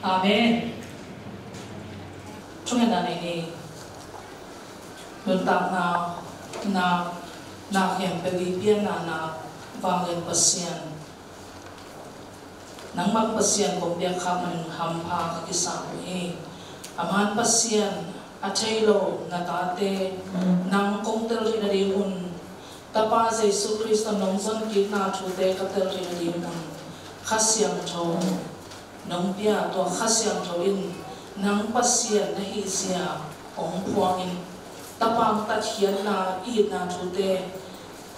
Amen. Thungetna nei ni. Nuntakna, na, na hiam peli pianna na vanglian Pasian. Nangmah Pasian kong biak khak manin hampha ka kisa uh hi. A man Pasian a thei lo na tate nang kong tel theih nadingun, Tapa Jesu Khrist nong zon kikna thute ka tel theih nadingun Kha Siangtho nong pia, tua Kha Siangtho in nang Pasian na hih zia hong phuangin, Tapa hong tatkhiatna itna thute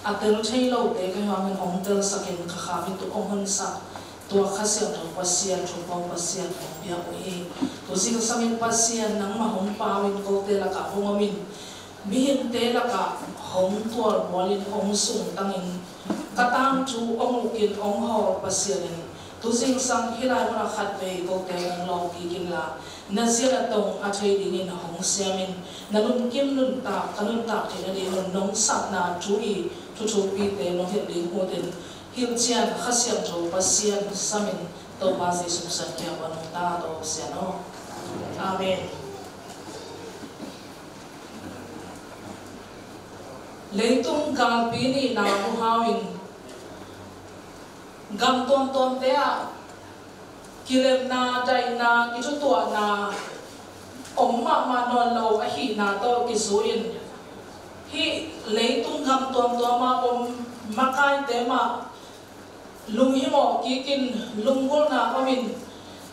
a tel thei lote ka hangin hong telsakin ka kha mi tu hong honsak tua Kha Siangtho Pasian, thupha Pasian hong pia uh hi. Tu zingsangin Pasian nangmah hong pau in kote lakah hong om in, mihingte lakah hong tualmualin hong sungtangin, ka tangthu hong ukin hong hawl Pasian in, tu zingsang hih lai munah khatvei kote hong lawng kikin la, na zia na tong a thei dingin hong siamin, na lungkim nuntak ka nuntak theih nadingun nong sapna thu i thuthupite nong hilh ding utin, hilhcian Kha Siangtho Pasian samin Topa Jesu Khrist piak nong ta to sian aw. Amen. Leitung galpi nihna huhau in gam tuamtuamte ah kilemna, daihna, kithutuahna om mahmah nawn lo ahihna tawh kizui in, hih leitung gam tuamtuam ah om makaite mah lunghimawh kikin lunggulhna om in,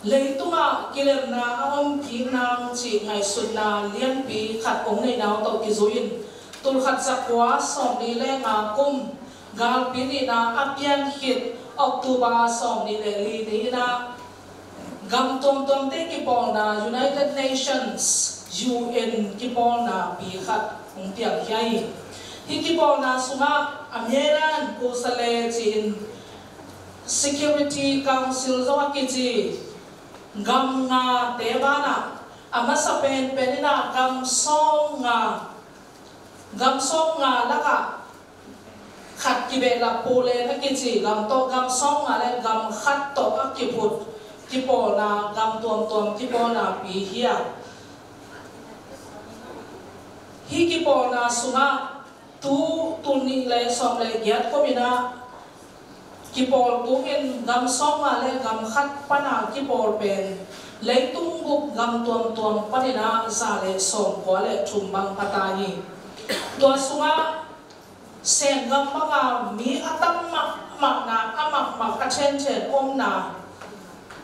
leitungah kilemna a om kik nang cih ngaihsutna lianpi khat hong neihna uh tawh kizui in, tulkhat zakua sawmnih le nga kum galpi nihna a pian khit October sawmnih le li ni-in ah gam tuamtuamte kipawlna United Nations, U N kipawlna pi khat hong piangkhia hi. Hih kipawlna sungah a myelan kusale ci-in Security Council zong a kici gam ngate banah a masa penpen in ah gam sawm nga, gam sawm nga lakah khat kibehlap Poland a kici gam tawh, gam sawm nga le gam khat tawh a kiphut kipawlna, gam tuamtuam kipawlna pi hi a. Hih kipawlna sungah tu, tul nih le sawm le giat kum in ah kipawl tungin gam sawm nga le gam khat pan a kipawl pen leitung guk gam tuamtuam panin ah za le sawmkua le thum bang pha ta hi. Tua sungah Sen gam banga mi a tam mahmahna, a makmak a thenthen omna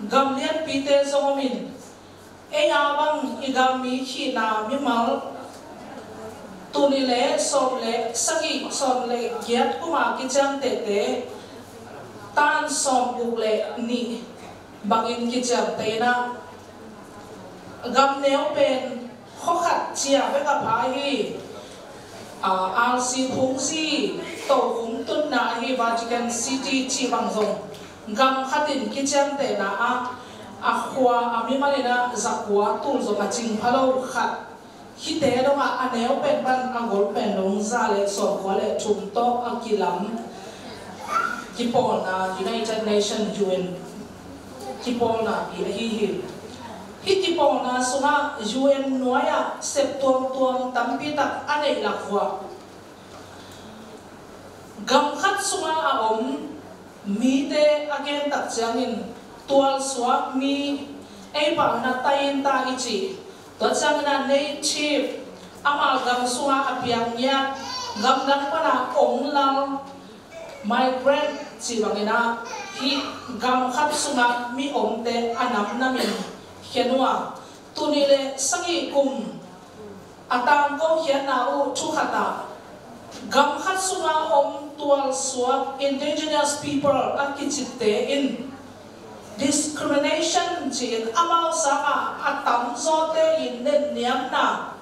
gam lianpite zong om in, ei a bang i gam mi khihna mimal tul nih le sawm le sagih, sawm le giat kuma kiciamtehte tan sawmguk le nih bangin kiciamteh in ah, gam neu pen khua khat cia bek a pha hi. Aa, R C phungzi tokhom tutna ahi Vatican City cih bang zong gam khat in kiciamtehna ah a khua a mimal in ah zakua tul zong a cing pha lo khat. Hihte dongah a neu pen pan a gol pen dong za le sawmkua le thum tawh a kilam kipawlna United Nations, U N kipawlna pi ahi hi. Hih kipawlna sungah U N nuai-ah sep tuamtuam tampi tak a neih lak uh ah, gam khat sungah a om mite a gen tak ciangin tualsuak mi, ei pau in ah tainta i cih, tua ciangin ah native, amah gam sungah a piang ngiat, gam dang pan a ong lal, migrant cih bangin ah, hih gam khat sungah mi omte a namnam in khen uh a, tul nih le sagih kum a tangko khiatna uh thu khat ah, gam khat sungah om tualsuak indigenous people a kicite in discrimination ci-in amau sangah a tamzawte in netniamna,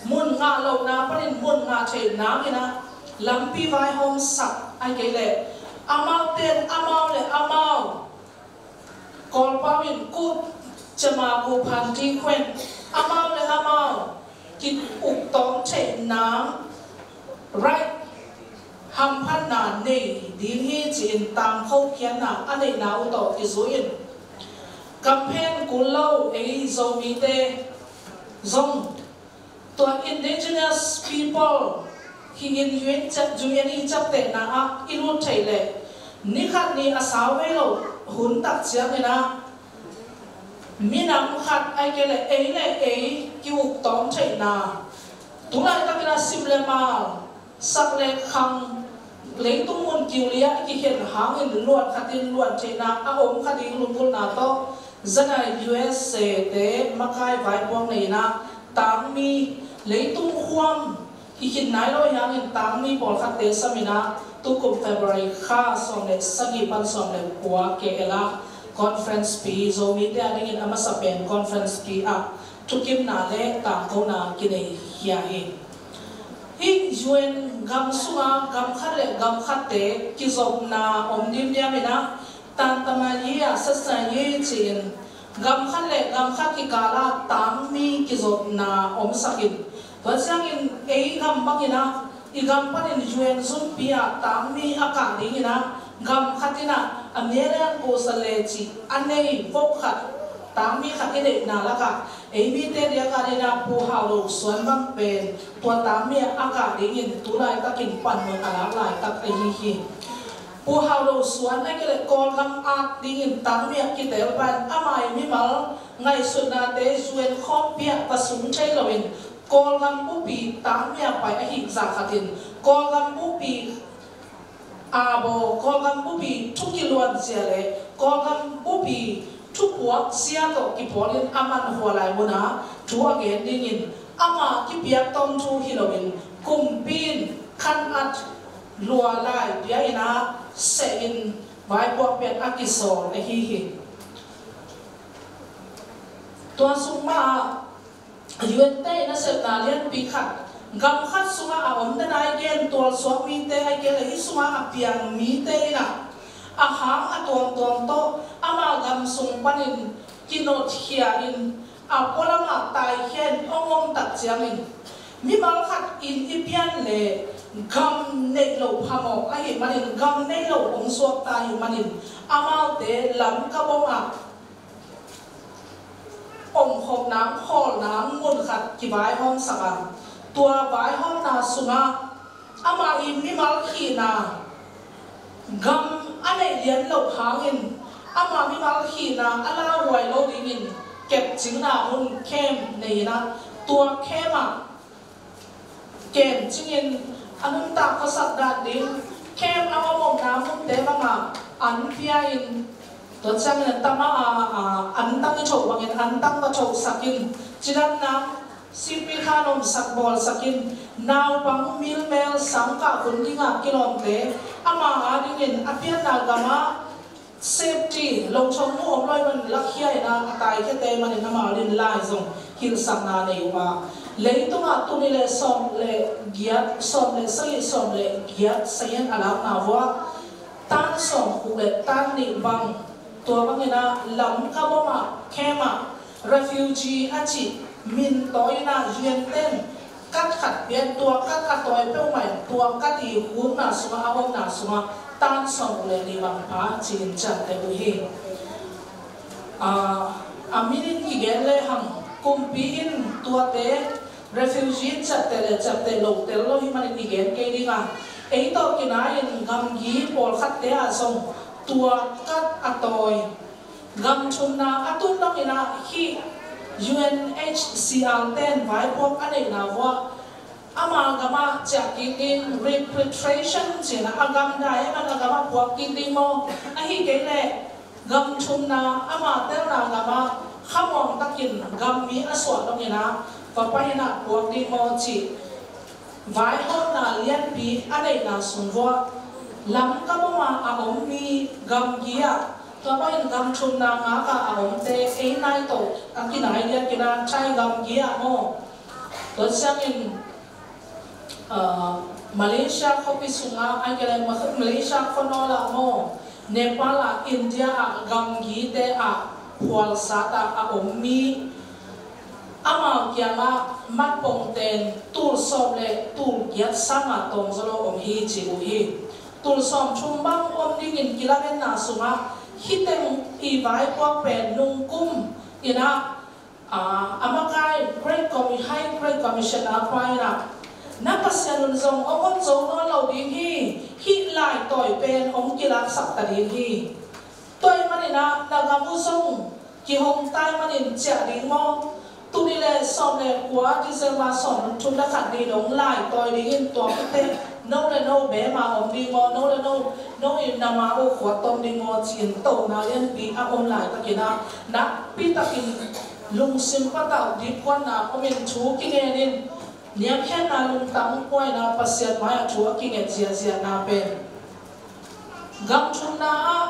mun ngah lohna panin mun ngah theih nangin ah lampi vaihawmsak ahih kei leh amaute in amau le amau Kawlpau in kuh cema kuh phanti khueng, amau le amau ki-uk tawm theih nang right hamphatna nei ding hi ci-in tangko khiatna a neihna uh tawh kizui in, Kamphen kul lo ei Zomite zong tua indigenous people hi in U N ciap, U N i ciaptehna ah i lut theih leh ni khat ni a sau vei lo hun tak ciangin ah minam khat ai kei leh ei le ei ki-uk tawm theihna, tu laitakin ah sim le mal, sak le khang, leitung mun kiulia i kikhen hangin luan khatin luan theihna a om kha ding lunggulhna tawh zanai U S A te makai vaipuak nei in ah tangmi, leitung khuam i khin nai lo hi hangin tangmi pawlkhatte sam in ah tukum February kha sawm le sagih pan sawm le kua K L ah conference pi, Zomite a dingin a masa pen conference pi ah thukimna le tangkona kinei hi a hi. Hih U N gam sunga gam khat le gam khatte kizopna om dimdiam in ah Tantamayi ah Sasayi ci-in gam khat le gam khat kikal ah tangmi kizopna omsak in, tua ciangin ei gam bangin ah i gam panin U N zumpi ah tangmi a kah dingin ah gam khat in ah a melian kusa le cih a nei vo khat, tangmi khat i neihna lakah ei mite diak a dingin ah Pu Hau Lo Suan bang pen tua tangmi ah a kah dingin tu laitakin panmun a lak laitak ahi hi. Pu Hau Lo Suan a kile Kawlgam at dingin tangmi ah kitel pan a mai mimal ngaihsutnate U N khawmpi ah va sung thei loin Kawlgam bupi tangmi ah pai ahi zah khatin Kawlgam bupi a baw, Kawlgam bupi thu kiluan zia le Kawlgam bupi thupuak zia tawh kipawlin a manhua lai munah thu a gen dingin amah kipiak tawm thu hi loin kumpi in khan at lua lai pia in ah seh in vaipuak pian a kisawl ahi hi. Tua sung mah U N te in a sepna lianpi khat, gam khat sungah a om dena i gen tualsuak mite a i gen le hih sungah a piang mite in ah a hang a tuamtuam tawh ama gam sung panin kinotkhia in a pualamah taikhia in hong om tak ciangin mimal khat in i pian le gam neih loh phamawh ahih manin gam neih loh hong suakta ahih manin amaute Lamka bawmah omkhop nang khawl nang mun khat kivaihawmsak a, tua vaihawmna sungah amah i mimal khihna gam a neih lian loh hangin amah mimal khihna a lauhuai lo dingin kepcingna hun camp nei in ah tua camp ah kemcingin a nuntak khuasak dan ding camp a omomna munte bangah an pia in tua ciangin a tama a, a, antang i thoh bangin antang va thohsak in cidamna sipi khan omsak bawlsak in naupang milmel sangkah hun dingah kilawmte ama a dingin a pianna gamah safety lo thong mu om loi man lakhia in ah a taikhiate manin amau in lai zong hilhsakna nei uh a, leitungah tuni le sawm le giat, sawm le sagih, sawm le giat sayan a lakna vuah tan sawm kuk le tan nih bang tua bangin ah Lamka bawmah camp ah refugee a cih min tawi in ah U N ten kat khat pian tua kat a tawi peuhmah in tua kat i hukna sungah a omna sungah tan sawm le nih bang pha ci-in ciamteh uh hi. A, a minin kigen lehang kumpi in tuate refugee ciapteh le ciapteh lo tel lo hi manin i gen kei ding a, ei tawh kinai-in gamgi pawlkhatte ah zong tua kat a tawi gamthumna a tun dongin ah hih U N H C R ten vaipuak a neihna vuah ama gamah ciah kik ding repatriation ci-in ah a gamdai ahih man a gamah puak kik ding maw, ahih kei leh gamthumna ama telna gamah khamuang takin gammi a suah dongin ah va pai in ah puak ding maw cih vaihawmna lianpi a neihna sung vuah Lamka bawmah a om mi gamgi ah tua bangin gamthumna ngak ah a omte ei nai tawh a kinai lian kina Thai gamgi ah maw, tua ciangin, ah, Malaysia khuapi sungah, ai kei leh Ma-, Malaysia khuanawl ah maw, Nepal ah, India ah gamgite ah phualsat ah a om mi amau kiangah matpongten tul sawm le tul giat sangah tawmzaw lo om hi ci uh hi. Tul sawm thum bang om dingin kilametna sungah Hih teng i vaipuak pen nungkum in ah, a, a makai Great Commi-, High Great Commission a pa in ah, na Pasian un zong hong hon zo nawn lo ding hi. Hih laitawi pen hong kilaksak ta ding hi. Tua ahih manin ah na gam uh zong kihong ta ahih manin ciah ding maw? Tuni le sawm le kua December sawm thum le khat ni dong laitawi dingin tua khit teh no le no beh mah om ding maw, no le no, no in na ma uh khuat tom ding maw ci-in tohna lianpi a om laitakin ah nakpi takin lungsim patauh dikkuatna om in thu kingen in niamkhiatna lungtang buaina Pasian mai-ah thu a kinget ziahziahna pen gam thumna ah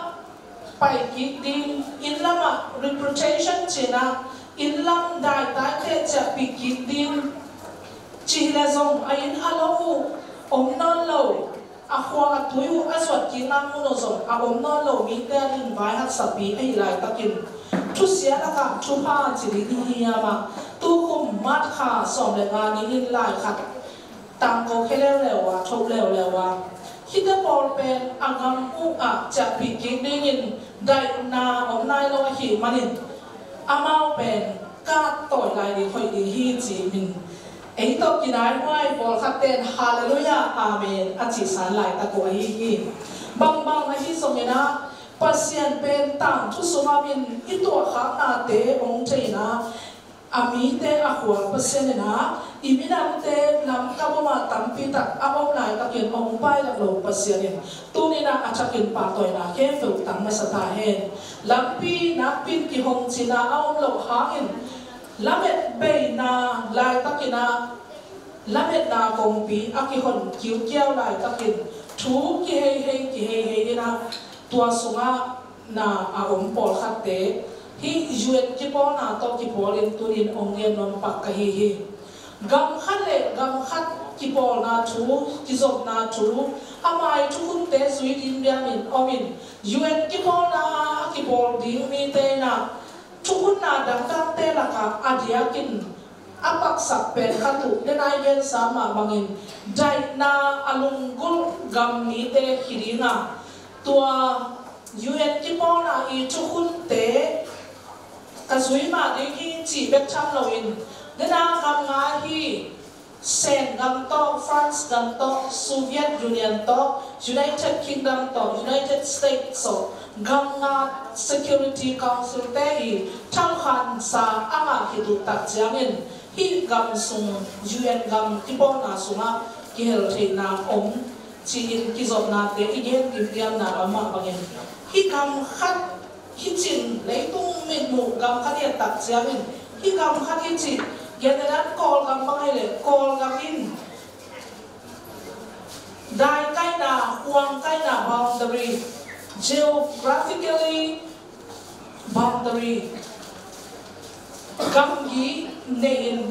pai kik ding, inn lamah reputation ci-in ah, inn lam daitaite ciahpih kik ding. Cih leh zong a inn a lo uh om nawn lo, a khua a tui uh a zuat kik nang mun uh zong a om nawn lo mite ading vai haksapi ahih laitakin thusia lakah thupha ci ding hi hiam ah, tukum March kha sawm le nga ni-in lai khat tangko khia leuleu a, tho leuleu a, hihte pawl pen a gam uh ah ciahpih kik dingin daihna om nai lo ahih manin amau pen kattawi lai ding hoih ding hi ci-in ei tawh kinai huai pawlkhat ten Halleluiah, Amen a cihsan laitak uh ahi hi. Bangbang ahi zongin ah Pasian pen tangthu sungah om in i tuahkhaknate hong thei in ah, a mite a khual Pasian in ah, i minamte Lamka boma tampi tak a om laitakin hong pailak lo Pasian in tuni-in ah a thakin pahtawina khempeuh tang masa ta hen. Lampi nakpi-in kihong cihna a om loh hangin lamet beina laitakin ah lametna kongpi a kihon kiukiau laitakin thu kiheihei kiheihei in ah tua sungah na a om pawlkhatte hih U N kipawlna tawh kipawlin tunin hong gen nuam pak ka hi hi. Gam khat le gam khat kipawlna thu, kizopna thu, a mai thukhunte zui ding biamin omin U N kipawlna a kipawl ding mite in ah thukhunna dangdangte lakah a diakin a paksak pen khat uh, den a i gensa mah bangin daihna a lunggulh gam mite hi ding a, tua U N kipawlna i thukhunte ka zui mah ding hi cih bek tham loin, den a gam nga hi, Sen gam tawh, France gam tawh, Soviet Union tawh, United Kingdom tawh, United States tawh, gam nga Security Council te i thaukhansa a ngah khit uh tak ciangin hih gam sung, U N gam kipawlna sungah kihel theihna om ci-in kizopnate i gen dimdiamna lam mah bangin, hih gam khat hi cin leitung mitmuh gam khat i et tak ciangin, hih gam khat hi cih, gen le dan Kawlgam bang ahih leh Kawlgam in daikaihna, huangkaihna, boundary, geographically boundary, gamgi nei-in,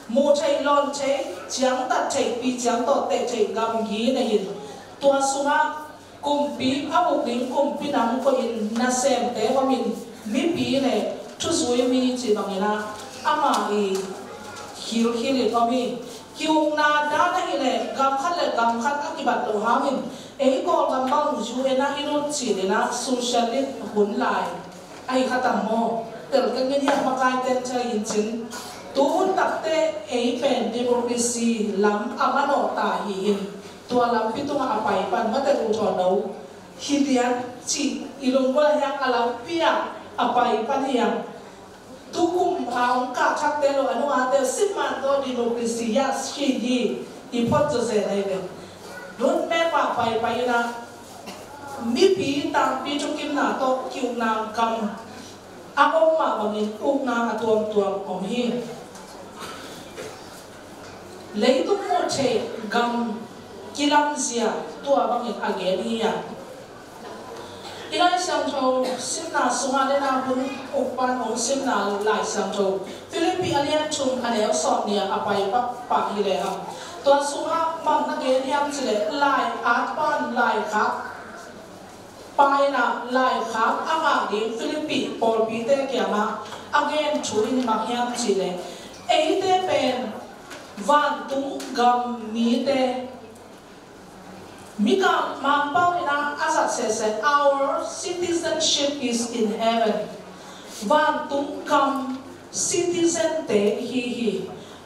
muh theih, lawn theih, ciangtat theih, pi ciang tawh teh theih gamgi nei-in, tua sungah kumpi a uk ding kumpi nam koihin nasemte omin, mipi le thuzui mi cih bangin ah amah i khilkhil in om hi. Ki-ukna dan ahih leh gam khat le gam khat a kibat loh hangin, ei Kawlgam bang U N ah i lut cih in ah socialist hun lai ahi kha tam maw? Tel keng in hiah makai ten thei in cin. Tu hun takte ei pen democracy lam a manawh ta hi in, tua lampi tungah a pai pan mate uh thawn lo hi lian cih i lunggulh hiang a lampi ah a pai pan hiang. Tukum a hong kah thakte lo a nungate simman tawh democracy yas hi hi i phot zawzen ahi ve. Roadmap ah paipai in ah mipi tampi thukimna tawh ki-ukna gam a om mah bangin ukna a tuamtuam om hi. Leitung muh theih gam kilamzia tua bangin a gen hi a. I Lai Siangtho simna sungah le na hun ukpan hong simna Lai Siangtho Philippi a lian thum a neu sawm nih a pai pah, pah hi lehang, tua sungah bang na gen hiam cih leh lai at pan lai khak, pai in ah laikhak a ngah ding Philippi pawlpite kiangah a gen thu in bang hiam cih leh, eite pen vantung gam mite, Mikang Mangpau in a zat sese, "Our citizenship is in heaven." Vantung gam citizen te i hi hi.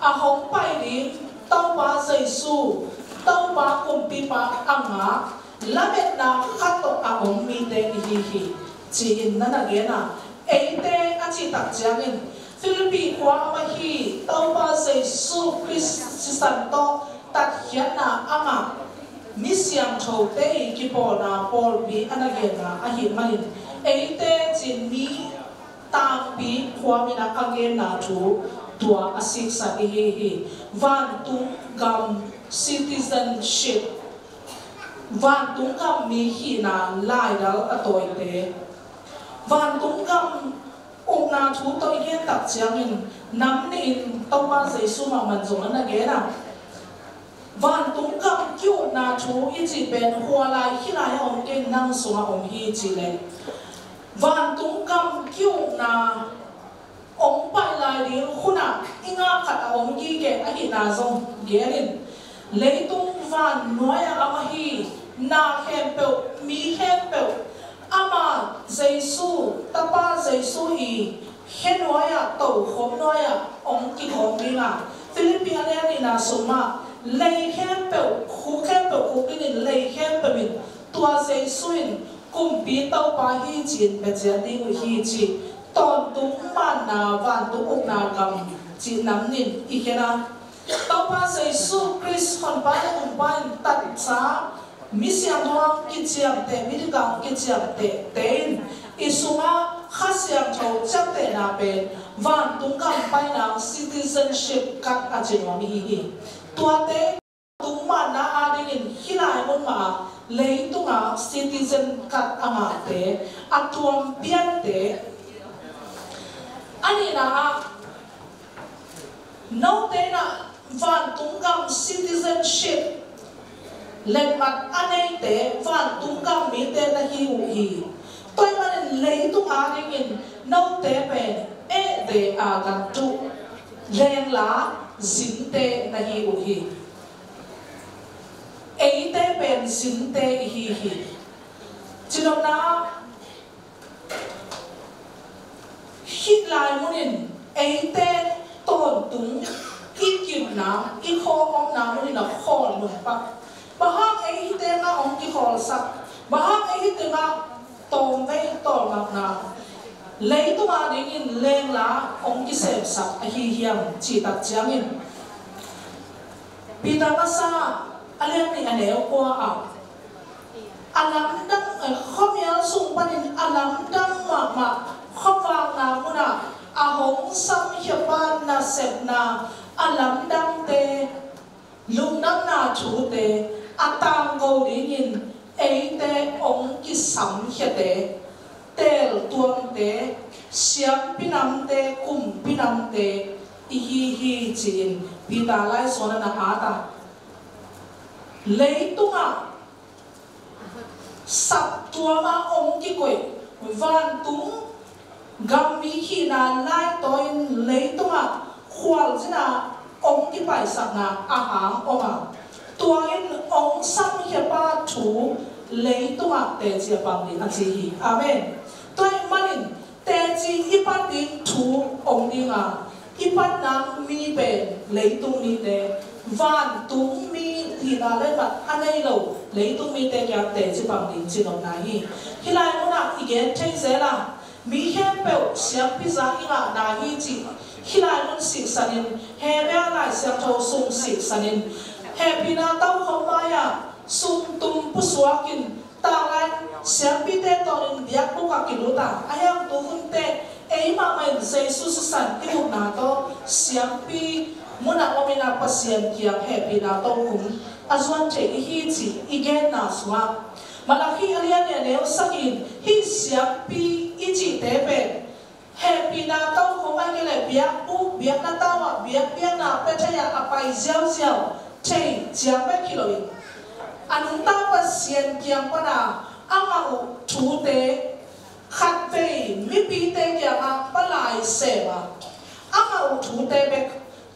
A hong pai ding Topa Jesu, Topa kumpipa a ngak, lametna khat tawh a om mite i hi hi, ci-in na na gen a. Eite a cih tak ciangin Philippi khua a om ahi Topa Jesu Khrist sisan tawh tatkhiatna a ngak mi siangthote i kipawlna pawlpi a na genna ahih manin, eite cin mi tangpi khuamin a genna thu tua a siksan i hi hi. Vantung gam citizenship, vantung gam mi hihna laidal a tawite. Vantung gam ukna thu tawh i gen tak ciangin nam nihin Topa Jesu mahmah zong a na gen a. Vantung gam ki-ukna thu i cih pen hua lai, hih lai a om kei, nang sungah om hi ci leh, vantung gam ki-ukna hong pai lai ding hunah i ngak khat a om gige ahihna zong gen in. Leitung van nuai-ah a om ahi na khempeuh, mi khempeuh, ama Jesu, Tapa Jesu i khe nuai-ah, tokhom nuai-ah hong kikhawm ding a. Philippi a lian nihna sung mah, lei khempeuh, khuk khempeuh khuk dingin, lei khempeuh in tua Jesu in kumpi Topa hi ci-in pia ciat ding uh hi ci. Tawntung manna vantung ukna gam cih nam nih i khen a. Topa Jesu Khrist Honpa le Kumpa in tatsa, mi siangtho hong kiciamteh, mi dik hong kiciamteh te in i sungah Kha Siangtho ciamtehna pen vantung gam paina citizenship card a ci nuam i hi hi. Tuate tung manna adingin hih lai mun mah leitunga citizen card a ngakte, a tuam piante. A nihna ah, note na vantung gam citizenship letmat a neite vantung gam mite na hi uh hi. Tua ahih manin leitung adingin note pen ehde a gantu, lengla zinte na hi uh hi. Eite pen zinte i hi hi. Cinopna, hih lai munin eite tawntung i kipna, i khawlna munin a khawl mun pah. Bang hang ei hih tengah hong kikhawlsak, bang hang ei hih tengah tawmvei tawlngakna, leitung adingin lengla hong kisemsak ahi hiam cih tak ciangin, Peter masa a lian nih a neu kua ah, a lamdang, eh, khuamial sung panin a lamdang mahmah khuavakna munah a hong samkhiapa nasepna, a lamdangte, lungdamna thute a tangko dingin eite hong kisamkhiate, teeltuamte, siampinamte, kumpinamte i hi hi ci-in Peter laisuan ah na at a. Leitungah saptuam ah hong kikoih, vantung gam mi hihna laitawi-in leitungah khualzinah hong kipaisakna a hang om a, tua in hong samkhiapa thu leitungah teci a pang ding a ci hi. Amen. Tua ahih manin teci i pan ding thu om ding a, i pan nang mi pen leitung mite, vantung mi hihna letmat a nei lo leitung mite kiang teci pang ding cinopna hi. Hih lai munah i gen thei zel a, mi khempeuh siampi za i ngahna hi cih hih lai mun siksanin, Hebru Lai Siangtho sung siksanin, hehpihna tokhom mai-ah sumtum pusuakin, tanglai siampite tawnin biakbuk ah kilut a, a hiang tu hunte ei mahmah in Jesu sisan i utna tawh siampi munah om in a Pasian kiang hehpihna tokhom a zuan thei i hi cih i genna sungah, Malakhi a lian nih a neu sagih in hih siampi i cihte pen hehpihna tokhom ahih kei leh biakbuk, biakna tau ah, biakpiakna pia thei ah a pai ziauziau thei ciang bek hi loin, a nungta Pasian kiang pana a ngah uh thute khatvei mipite kiangah palai sem a, a ngah uh thute bek,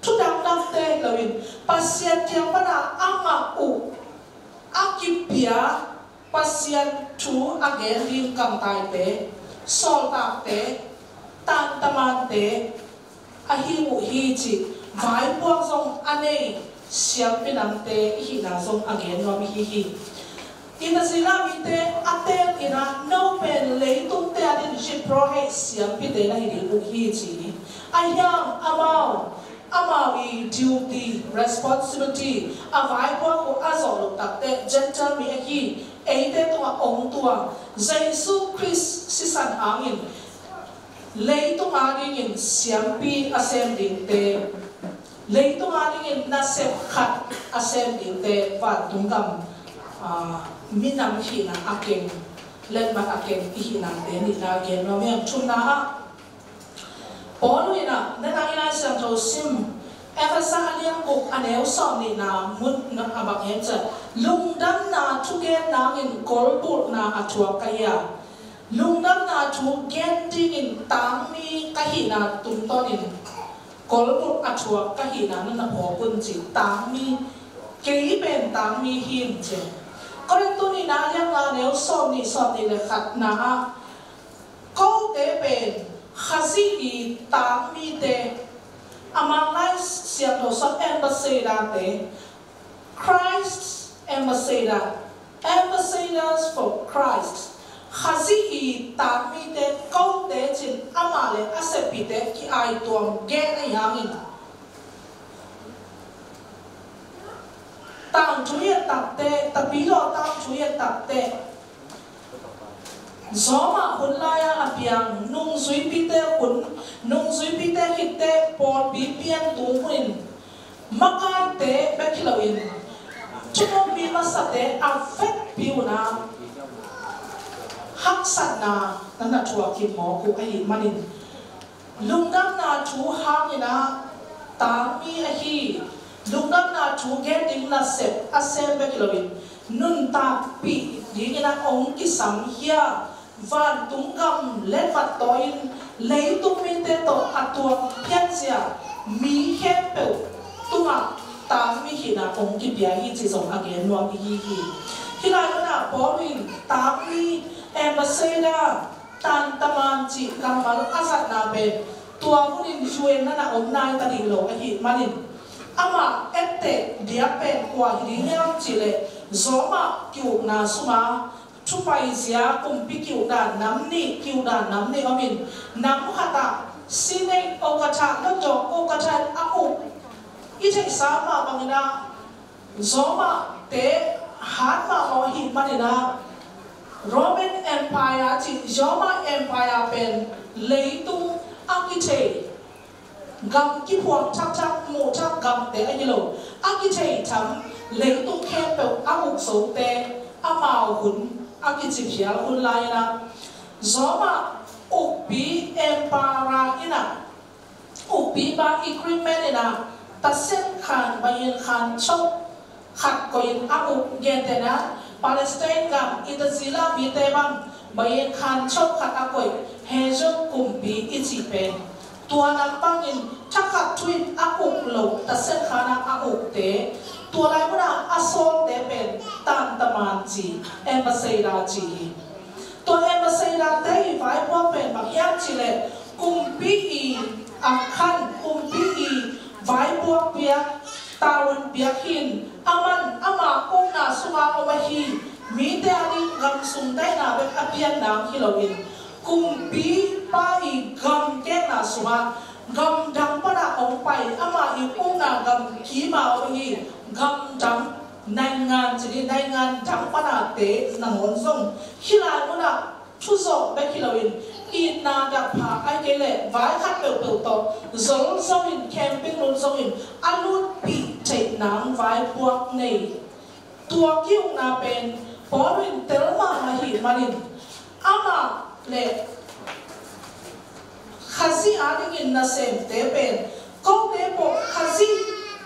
thu dangdangte hi loin Pasian kiang pana a ngah uh, a kipia Pasian thu a gen ding kamtaite, sawltakte, tantamante ahi uh hi cih vaipuak zong a nei siampi namte i hihna zong a gen nuam i hi hi. Ina zila mite a teek ina no pen leitungte a din Hebrew hei siampite na hi ding uh hi ci hi. A hiang amau amau i duty, responsibility a vaipuak uh a zawh loh takte Gentile mi ahi eite tungah ong tua Jesu Khrist sisan hangin leitung a dingin siampi a sem dingte, leitung a dingin nasep khat a sem dingte vantung gam, ah, minam hihna a keng, letmat a keng i hihnate nihna gen nuam hiam? Thumna ah Paul in ah, na nang i Lai Siangtho sim, Efesa a lian guk a neu sawm nihna mun a bang hiam cih leh, lungdamna thugen nangin kolbulhna a thuak ka hi a, lungdamna thu gen dingin tangmi ka hihna tungtawnin kolbulh a thuak ka hihna na na phawk un ci. Tangmi, kei pen tangmi hi ing ci. Korintu nihna a lian nga a neu sawm nih, sawm nih le khatna ah kote pen Khazih i tangmite, a mang Lai Siangtho sung ambassador-te, Christ's ambassador, ambassadors for Christ. Khazih i tangmite kote cin amah le a seppihte ki-aituam gen ahi hangin tangthu i et takte, tapidaw tangthu i et takte, Zawmah hun lai-a a piang nungzuipite hun, nungzuipite khitte pawlpi pian tung hun in makaite bek hi loin thununpi masate a vekpi un ah haksatna na na thuak kim mawk uh ahih manin, lungdamna thu hangin ah tangmi ahi, lungdamna thu gen ding nasep a sem bek hi loin nuntakpih dingin ah hong kisam hi a, vantung gam letmat tawi-in leitung mite tawh a tuak phiatzia mi khempeuh tungah tangmi hihna hong kipia hi cih zong a gen nuam i hi hi. Hih lai munah Paul in tangmi, ambassador, tantaman cih kammal a zatna pen tua hunin U N na na om nai ta ding lo ahih manin, amah etteh diak pen kua hi ding hiam cih leh Roma ki-ukna sunga thupaizia kumpi ki-ukdan nam nih, ki-ukdan nam nih om in, nam khatah Senate okatha, lotdawng okatha in a uk i theihsa mah bangin ah Roma-te hat mahmah ahih manin ah Roman Empire cih Roma Empire pen leitung a kithei, gam kiphuang thakthak, muh thak gamte ahi lo, a kithei tham leitung khempeuh a uk zote amau hun a kici phial hun lai-in ah Roma ukpi Emperor in ah ukpipa agreement in ah tasen khan, bayin khan chok khat koihin a uk, gentehna Palestine gam i Tazila mite bang bayin khan chok khat a koih, Hejon kumpi i cih pen tua nam bangin thakhat thu-in a uk lo, tasen khan a ukte, tua lai munah a sawlte pen tantaman ci, ambassador ci hi. Tua ambassador-te i vaipuak pen bang hiam cih leh kumpi i a khan, kumpi i vaipuak piak, tavuan piak hi-in, aman ama ukna sunga om ahi mite a ding gam sung daihna bek a pian nang hi loin, kumpipa i gam kekna sungah gam dang pana hong pai, ama i ukna gam kima om ahi gam dang, naingan ci ni, naingan dang panate nangawn zong hih lai munah thuzawh bek hi loin, itna dappha ahih kei leh vai khat peuhpeuh tawh zol zongin, camping lut zongin a lutpih theih nang vaipuak nei. Tua ki-ukna pen Paul in tel mahmah ahih manin, amah le Khazih a dingin nasemte pen, kote pawh Khazih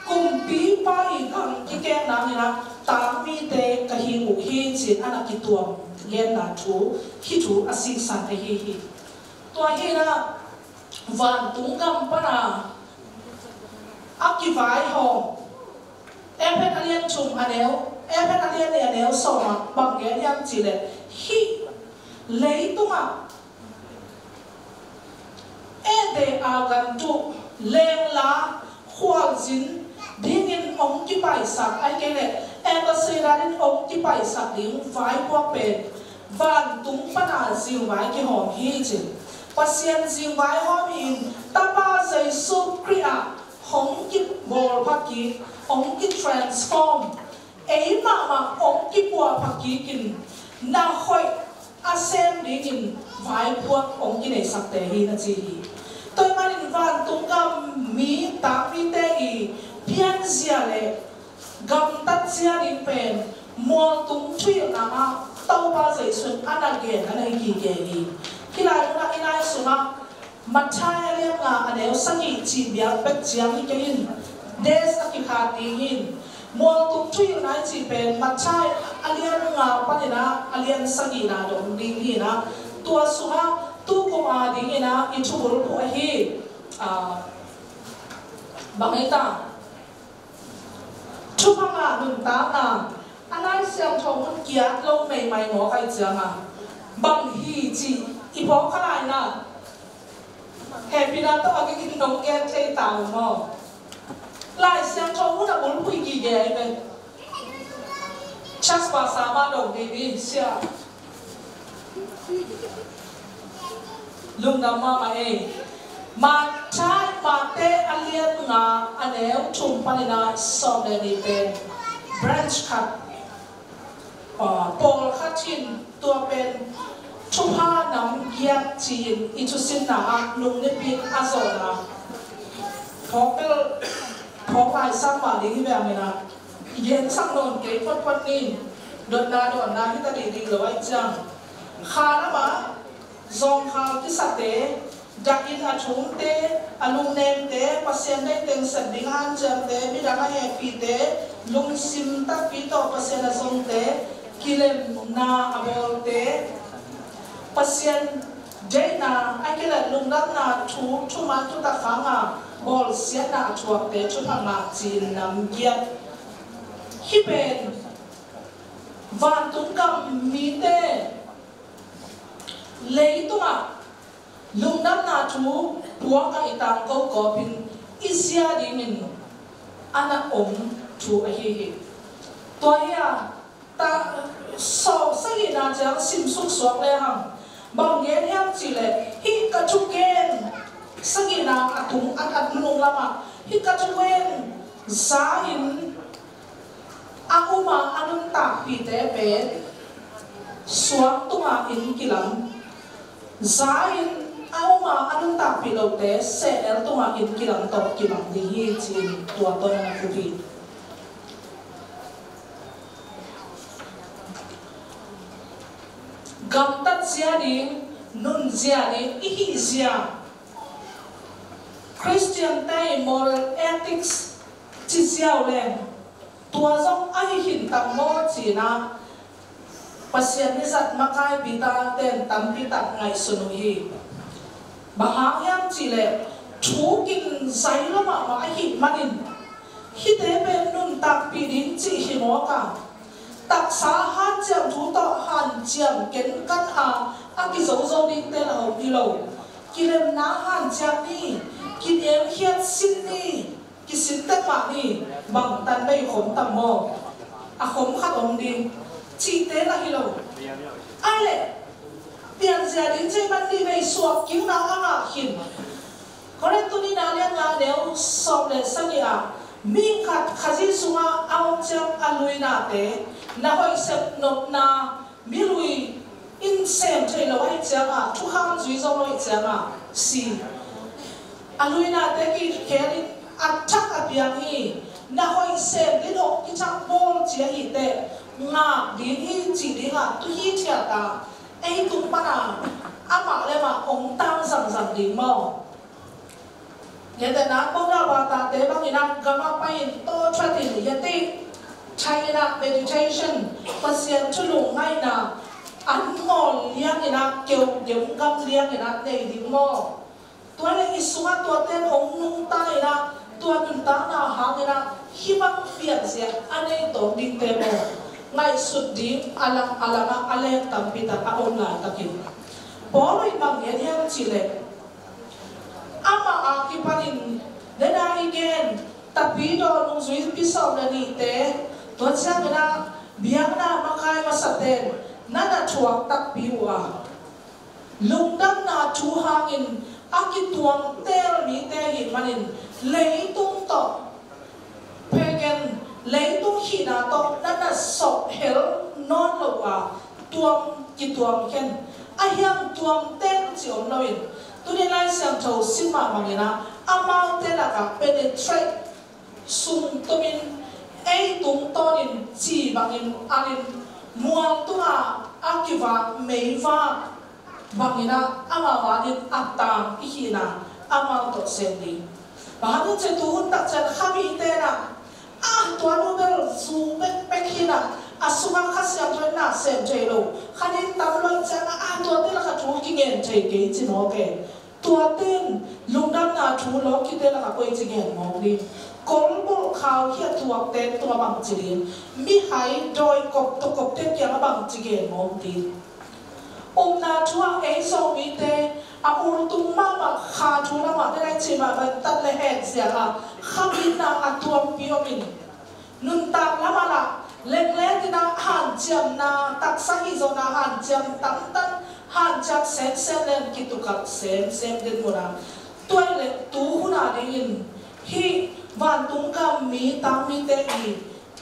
kumpipa i gam kikek nangin ah tangmite ka hi uh hi ci-in a na kituam genna thu, hih thu a siksan ahi hi. Tua hi-in ah vantung gam pana a kivaihawm, Efesa a lian thum a neu, Efesa a lian nih a neu sawm ah bang gen hiam cih leh, hih leitungah Eden a gantu lengla khualzin dingin hong kipaisak, ahih kei leh adversary in hong kipaisak ding vaipuak pen vantung pana zingvai kihawm hi ci. Pasian zingvai hawm hi-in Tapa Jesu Khrih ah hong kibawlpha kik, hong kitransform, ei mahmah hong kipuahpha kikin na hoih a sem dingin vaipuak hong kineisakte hi na ci hi. Tua ahih manin vantung gam mi, takmite i pianzia le gamtatzia ding pen mualtung thuhilhna ah Topa Jesu in a na gen a na hi kike hi. Hih lai munah i lai sungah Matthai a lian nga a neu sagih cih biak bek ciang hi kei in, days a kikhat ding hi in, mualtung thuhilhna i cih pen Matthai a lian nga panin ah a lian sagihna dong ding hi in ah, tua sungah tu kum a dingin ah i thubulphuh ahi, ah, bang hi ta, thupha ngah nuntakna, a Lai Siangtho mun kiat lo meimai mawk ahih ciangin bang hi cih i phawk kha lai-in ah, hehpihna tawh a kikin nong gen thei ta uh maw? Lai Siangtho mun a bulphuh i gige ahi ve. Chas pa sama dong ding hi sia. Lungdam mahmah ei. Matthai, Matthai a lian nga a neu thum panin ah sawm le nih pen branch khat, ah, pawlkhat in tua pen thupha nam giat ci-in i thusinna ah nung nipi a zawhna phawk bel phawk lai sang mah ding hi veng in ah, i gensak nawn kei photphot ni. Dotna dawnna hi ta dihdih lo ahih ciang, kha lamah zawngkhal kisate, dakin a thumte, a lungnemte, Pasian deih teng sep ding a hanciamte, midang a hehpihte, lungsim takpi tawh Pasian a zongte, kilemna a bawlte, Pasian deihna, ahih kei leh lungdamna thu, thuman thutak hanga bawlsiatna a thuakte thupha ngah ci-in nam giat. Hih pen vantung gam mite leitungah lungdamna thu puak a i tangko kawpin i zia dingin a na om thu ahi hi. Tua hi a, ta, sawm sagihna ciang simsuk suak lehang bang gen hiam cih leh, hih ka thugen sagihna a tung, a, a nung lamah, hih ka thugen za-in a um a, a nuntakpihte pen suang tungah inn kilam, za-in a um a, a nuntakpih lote sehnel tungah inn kilam tawh kibang ding hi ci-in tua tawh na khup hi. Gamtat zia ding, nun zia ding, i hih zia, Khristian te i moral ethics ci ziau leng, tua zong ahi khin tam maw ci-in ah Pasian i zat makai Peter ten tampi tak ngaihsun uh hi. Bang hang hiam cih leh thu kin zai lo mahmah ahih manin, hihte pen nuntakpih ding cih hi mawk a, taksa hanciam thu tawh hanciam kenkan a, a kizozo dingte la om hi lo. Kilemna hanciam ni, kiniamkhiat sin ni, kisin tek mah ni, bang tan bei khom tam maw? A khom khat om ding cihte la hi lo. Ai leh, pianzia ding cih man ni, bei suak kingna a ngah khin. Korintu nihna lian nga neu sawm le sagih ah, mi khat Khazih sungah a om ciang a luinate na hoih sep nopna, mi lui in sem thei lo ahih ciangin, thukham zui zo lo ahih ciangin si. A luinate kikhel in a thak a piang hi. Na hoih sem ding hong kithak bawl ci ahih teh, ngak ding hi cih dingin tu hi thiat a, ei tung pana amah le amah hong tang zangzang ding maw? Gentehna, Buddha batate bangin ah gam ah pai-in tawthatin yati, Thai in ah meditation, Pasian thu lungngaihna, an ngawl liangin ah keu gemgam liangin ah nei ding maw? Tua leh i sungah tuate in hong nungta in ah Tua nuntakna hangin ah hih bang pianzia a nei tawm dingte maw, ngaihsut ding a lang a lang ah a leng tampi tak a om laitakin, Paul in bang gen hiam cih leh, amah a kipanin dena i gen, Tapidaw nungzui pi sawm le nihte, tua ciangin ah biakna makai masate'n na na thuak takpi uh a, lungdamna thu hangin a kituangtel mite ahih manin leitung tawh, pagan, leitung hihna tawh na na sawh hel nawn lo a, tuam kituam khen. Ahi hang tuam teng ci om loin, tuni Lai Siangtho sim mah bangin ah amaute lakah penetrate, sung tumin, ei tungtawnin ci bangin angin, mual tunga a kivak meivak bangin ah amau adingin a tang i hihna amau tawh sem ding. Bang hang hiam cih leh tuhun tak ciang kha mite in ah, a, tua nu bel zu bekbek hi in ah, a sungah Kha Siangtho in na sem thei lo, kha nin tam luat ciangin ah, a, tuate lakah thu kingen thei kei ci mawk e. Tuate in lungdamna thu lawkite lakah koici gen mawk ding? Kolbulh khau hi a tuakte tungah bangci ding? Mihai dawi kop tawh kopte kiangah bangci gen mawk ding? Upna thu ah ei Zomite a ultung mahmah, kha thu lamah, dena i cih mah bang, tat le het zia a kha bitna a tuampi om in, nuntak lamah lah lengleng in ah hanciamna, taksa hih zawhna hanciam tamtam, hanciam semsem leng kitukalh semsem dinmun ah, tua ahih leh tuhun a dingin hih vantung gam mi, tang mite i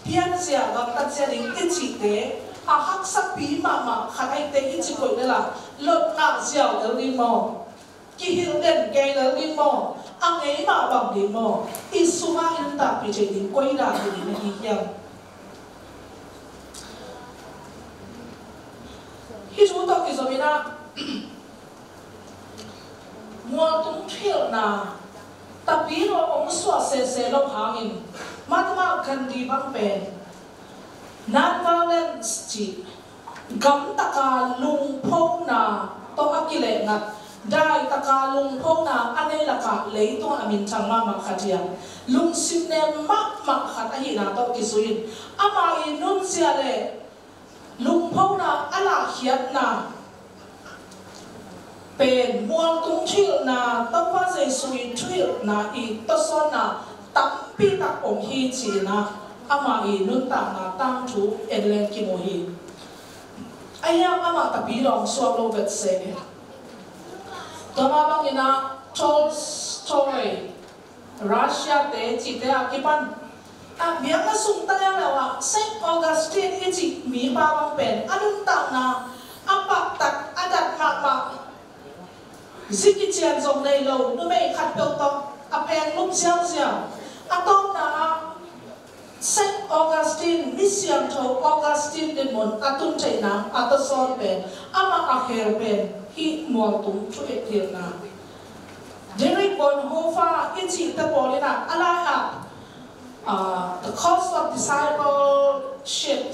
pianzia, gamtatzia ding i cihte a haksapi mahmah khat ahihte i cih koih leh lah, lot ngah ziau lel ding maw? Kihilh den kei lel ding maw? A ngei mah bang ding maw? I sungah i nuntakpih theih ding koi dan hi ding na hi hiam? Hih thu tawh kizom in ah, mualtung thuhilhna, Tapidaw hong suah sese lo hangin, Mahatma Gandhi bang pen non-violence cih, gamtaka lungphona tawh a kilehngat, daitaka lungphona a nei lakah leitungah a minthang mahmah khat hi a, lungsim nem mahmah khat ahihna tawh kizui in, ama i nunzia le lungphona a lahkhiatna pen mualtung thuhilhna, Topa Jesu i thuhilhna i tawsawnna tampi tak om hi ci-in ah, ama i nuntakna tangthu en leng kimu hi. Ahi hang amah Tapidaw hong suak lo vet seh e. Tua mah bangin ah Tolstoy, Russia te cihte a kipan, a, biakna sung ta leuleu ah Saint Augustine i cih mipa bang pen a nuntakna a paktat, a dat mahmah, zi kician zong nei lo numei khatpeuh tawh a pheng lum ziauziau. A tawpna ah Saint Augustine, mi siangtho Augustine dinmun a tun theih nang a tawsawn pen, amah a khel pen hih mualtung thuhilhna. Dietrich Bonhoeffer i cihte pawl in ah, a lai ah, ah, The Cost of Discipleship,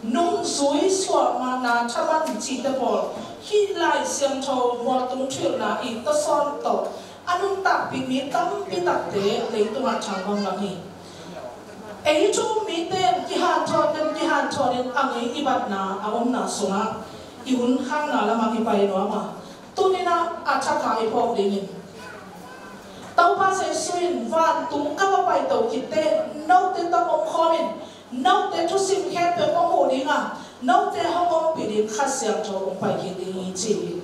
nungzui suahna thaman cihte pawl, hih Lai Siangtho mualtung thuhilhna i tawsawn tawh a nuntakpih mi tampi takte leitungah thangvang lam hi. Ei thu um mite in kihanthawn in, kihanthawn in a ngei i batna a omna sungah i hun khangna lamah i pai nuam a, tuni-in ah a thakha i phawk dingin, Topa Jesu in vantung gam a paito khitte note tawh omkhawm in, note thusim khempeuh hong huh ding a, note hong ompih ding Kha Siangtho hong pai kik ding hi ci hi.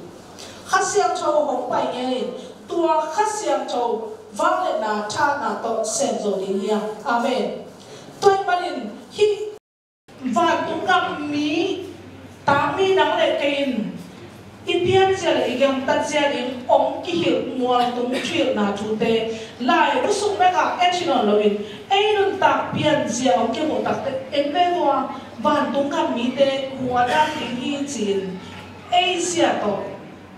Kha Siangtho hong pai ngenin, tua Kha Siangtho vangliatna thahatna tawh sem zo ding hi a. Amen. Tua ahih manin hih vantung gam mi, tang mi nang le kei in i pianzia le i gamtatzia ding hong kihilh mualtung thuhilhna thute, laibu sung bekah et hi nawn loin, ei nuntak pianzia hong kimuh takteh, en ve ua, vantung gam mite hua dan ding hi ci-in ei zia tawh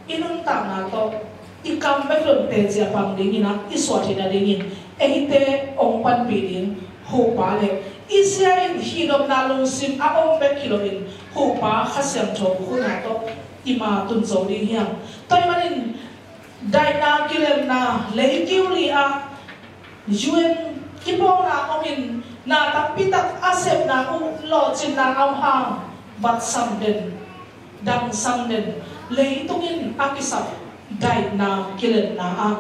i nuntakna tawh i kam bek lo in teci a pang dingin ah i suah theih nadingin eite hong panpih ding Huhpa le i zia in hih nopna lungsim a om bek hi loin Huhpa Kha Siangtho huhna tawh i ma tun zo ding hiam? Tua ahih manin daihna kilemna leikiu li ah U N kipawlna om in, na tampi tak a sepna uh lawhcinna a om hang, vatsam den, dangsam den, leitung in a kisap daihna kilemna ah,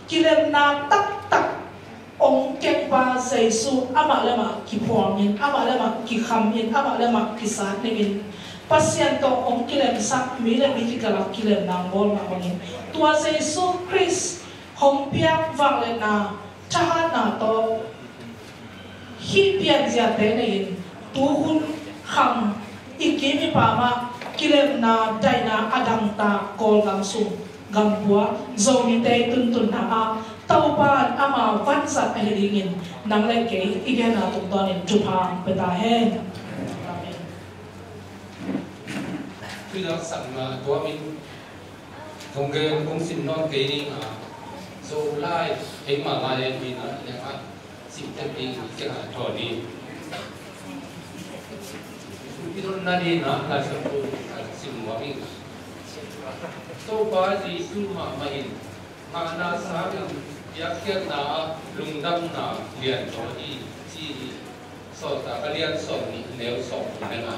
kilemna taktak hong kengpa Jesu amah le amah kiphuangin, amah le amah kikhamin, amah le amah kisat ningin, Pasian tawh hong kilemsak mi le mi kikalak kilemna hong bawl mah bangin, tua Jesu Khrist hong piak vangliatna, thahatna tawh hih pianziate nei-in, tu hun khang i kim i pam ah kilemna daihna a dangtak Kawlgam sung, gampua Zomite i tuntunna ah Topa in ama vanzat ahi dingin nang le kei i genna tungtawnin thupha hong pia ta hen. Amen. Thudaksakna tuamin kong gen, kong sim nawn kei ding a, Zolai, eima lai e, mi na leng a sim tek ding i keng a thawn hi. Pi Don na ding a, Lai Siangtho a sim nuam ing. Topa Jesu mahmah in ngahna sangin biakpiakna ah lungdamna lian tawh hi, ci hi. Sawltak a lian sawmnih, neu sawmthum le nga.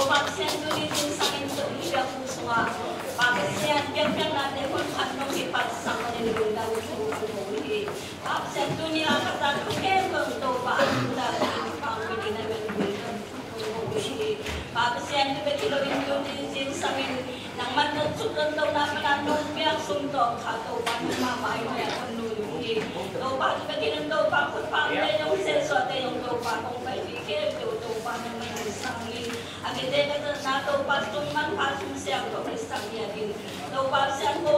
Pasian, tuni zingsang in tuni biakbuk sungah Pa Pasian, biakpiaknate hun khat nong kipat sak manin lungdam thu ka ko hi. Pa Pasian, tuni a ka zat thu khempeuh Topa a nungta in pang minin a min lungdam thu ka ko hi. Pa Pasian, tu bek hi lo in tuni zingsang in nangman nong suk don lo na, mana nong piak sum tawh kha Topa nangmah mai mai a kon nun hi. Topa, tu bek hi lo in Topa, khut pangte zong, sesuahte zong Topa, kong pai ding khempeuh Topa nangman nong sang hi. A kite ka zatna Topa, sung manpha, sung siangtho hi sak hi a ding. Topa Siangtho,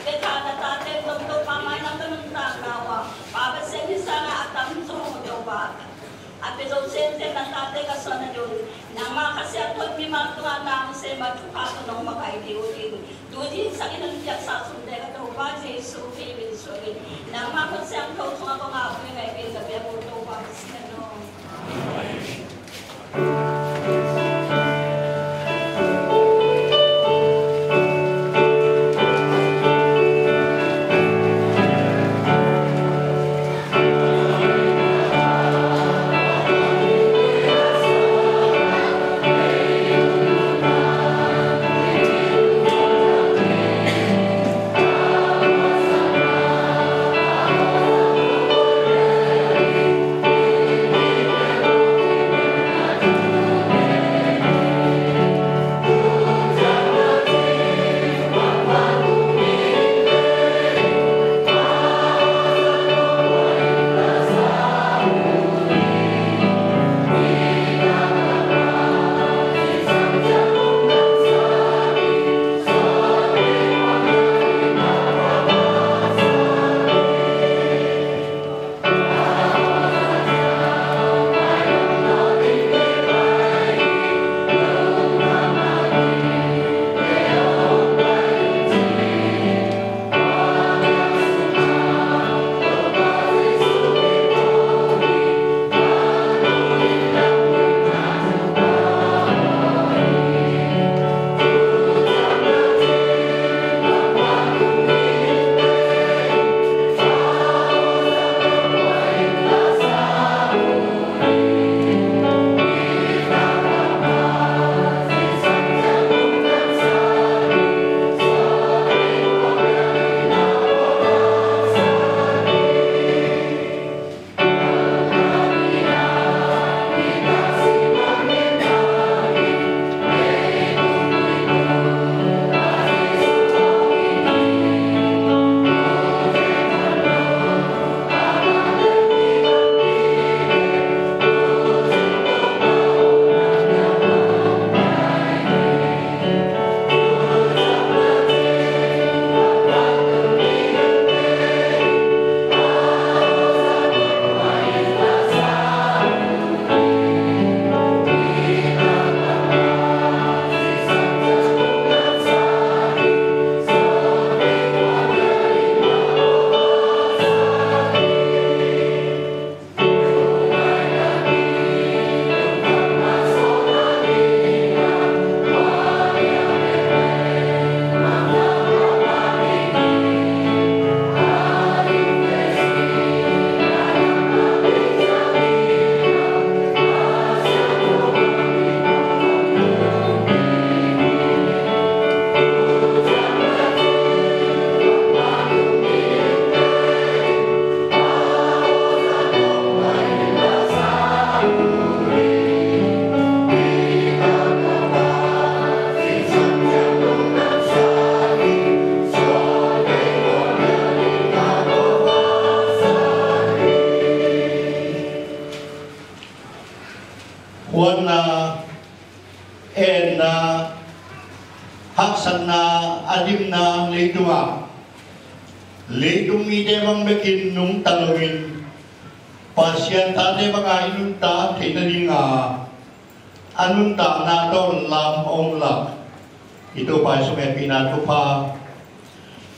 bek a na tate tawh Topa mai lam ka nuntakna uh a, Pa Pasian, hi sangin a tam zaw Topa, a pia zo semsem na tate ka suan a ding. Nangmah Kha Siangtho in mimal tungah na hong sem a, thupha tawh nong makaih ding uh ding. Tu zingsang in hong piaksa sumte ka Topa Jesu Khrih min suangin, nangmah khut siangtho sungah kong ap uh hi, ngaihpih ka biak uh Topa Pasian aw. Huatna, enna, haksatna, a dimna leitungah leitung mite bang bekin nungta loin Pasian tate banga i nuntak theih nadinga a nuntakna tawh lam hong lak i Topa Jesu hehpihna thupha,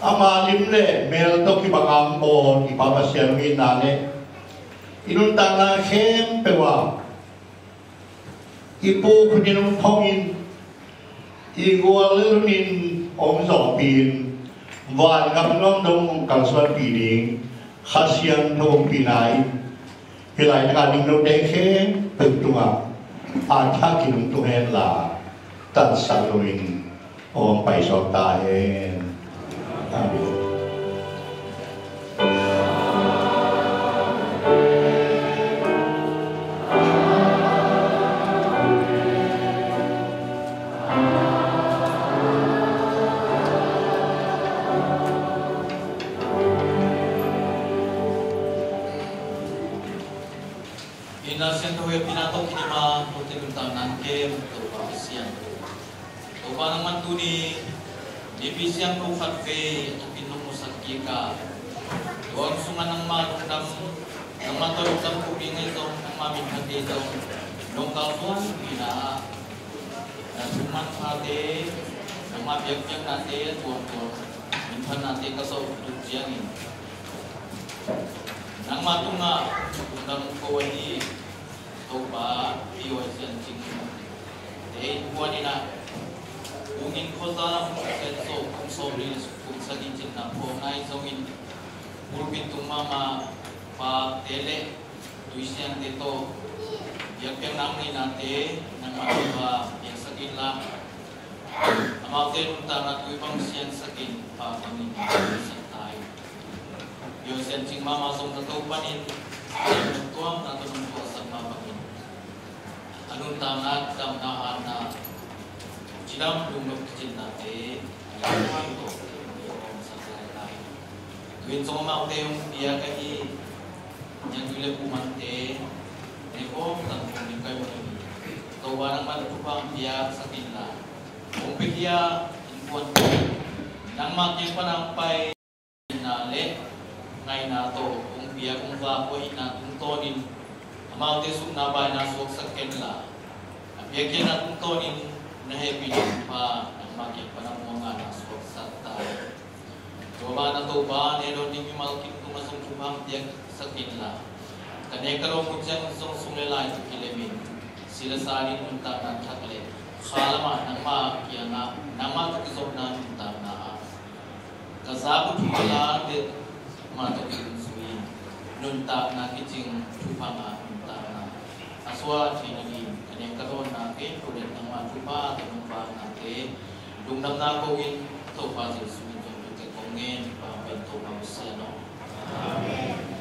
ama lim le mel tawh kibang a hong bawl i Pa Pasian hong itna le i nuntakna khempeuh ah i pu khutin hong phongin, i gual le lunin hong zawhpih in, vangam nuam dong hong kalsuanpih ding Kha Siangtho hong pihna in, hih lai takah ding note khempeuh tungah A thakin hong tung hen la, tansak loin hong pai suak ta hen. Amen. Ina siangtho he pina tawh kidim a, kote nuntakna kem Topa Pasian. Topa nangman tuni nipi siangtho khat vei a thukin nong musak kik a, tua sungah nangmah lungdam, nangmah tawh lungdam ko ding ahi zong, nangmah minthang ding zong nong kalsuan kik a, na thu manphate, nangmah biakpiaknate a tuamtuam minthanate ka zawh tuk ciangin, nangmah tungah lungdam ko ahi. Topa, i Ua Sian Cing te innkuan in ah, kum in khuaza lam kum sen sawm, kum sawmnih le kum sagih cin na phawkna hi zongin, pulpit tung mahmah pate le tuisiante tawh biakpiakna ngeina te nangmah Topa piaksak inla, amaute nuntakna tui bang siansak in, pa bangin siansak ta in. Ua Sian Cing mahmah zong na to panin tuamna tawh nong tuahsak mah bangin, a nuntakna damna hatna, cidam lungnop kicinnate a nuntak tawh i omsak lailai. Tu-in zong amaute hong piak ahi niangtui le pumante ne kawm tangkawm in kai mawh ahi. Topa nangmah na thupha hong piaksak inla, hong piakhia innkuante nangmah kiang pan a hong pai na le ngaihna tawh hong piak hong vak uh ahihna tungtawnin amaute sukna baina suaksak kenla, a piakkhiatna tungtawnin na hehpihna thupha nangmah kiang pan a muang a na suaksak ta. Tua bang a Topa, na hehdawn ding mimal kim tungah zong thupha hong piaksak inla, ka nek ka lawm uh ciangin zong sum le lai tawh kilemin, si le sa ding nuntakna thak le kha lamah nangmah kiangah nangmah tawh kizopna nuntakna ah ka zak uh thupha la deuh mah tawh kizui in, nuntakna kicing thupha ngah nuntakna a suah theih nadingin ka nek ka dawnna khempeuh le nangmah thupha tawh nong vaknate lungdamna ko-in, Topa Jesuh min tawh thute kong ngen, Pa pen Topa Pasian aw. Amen.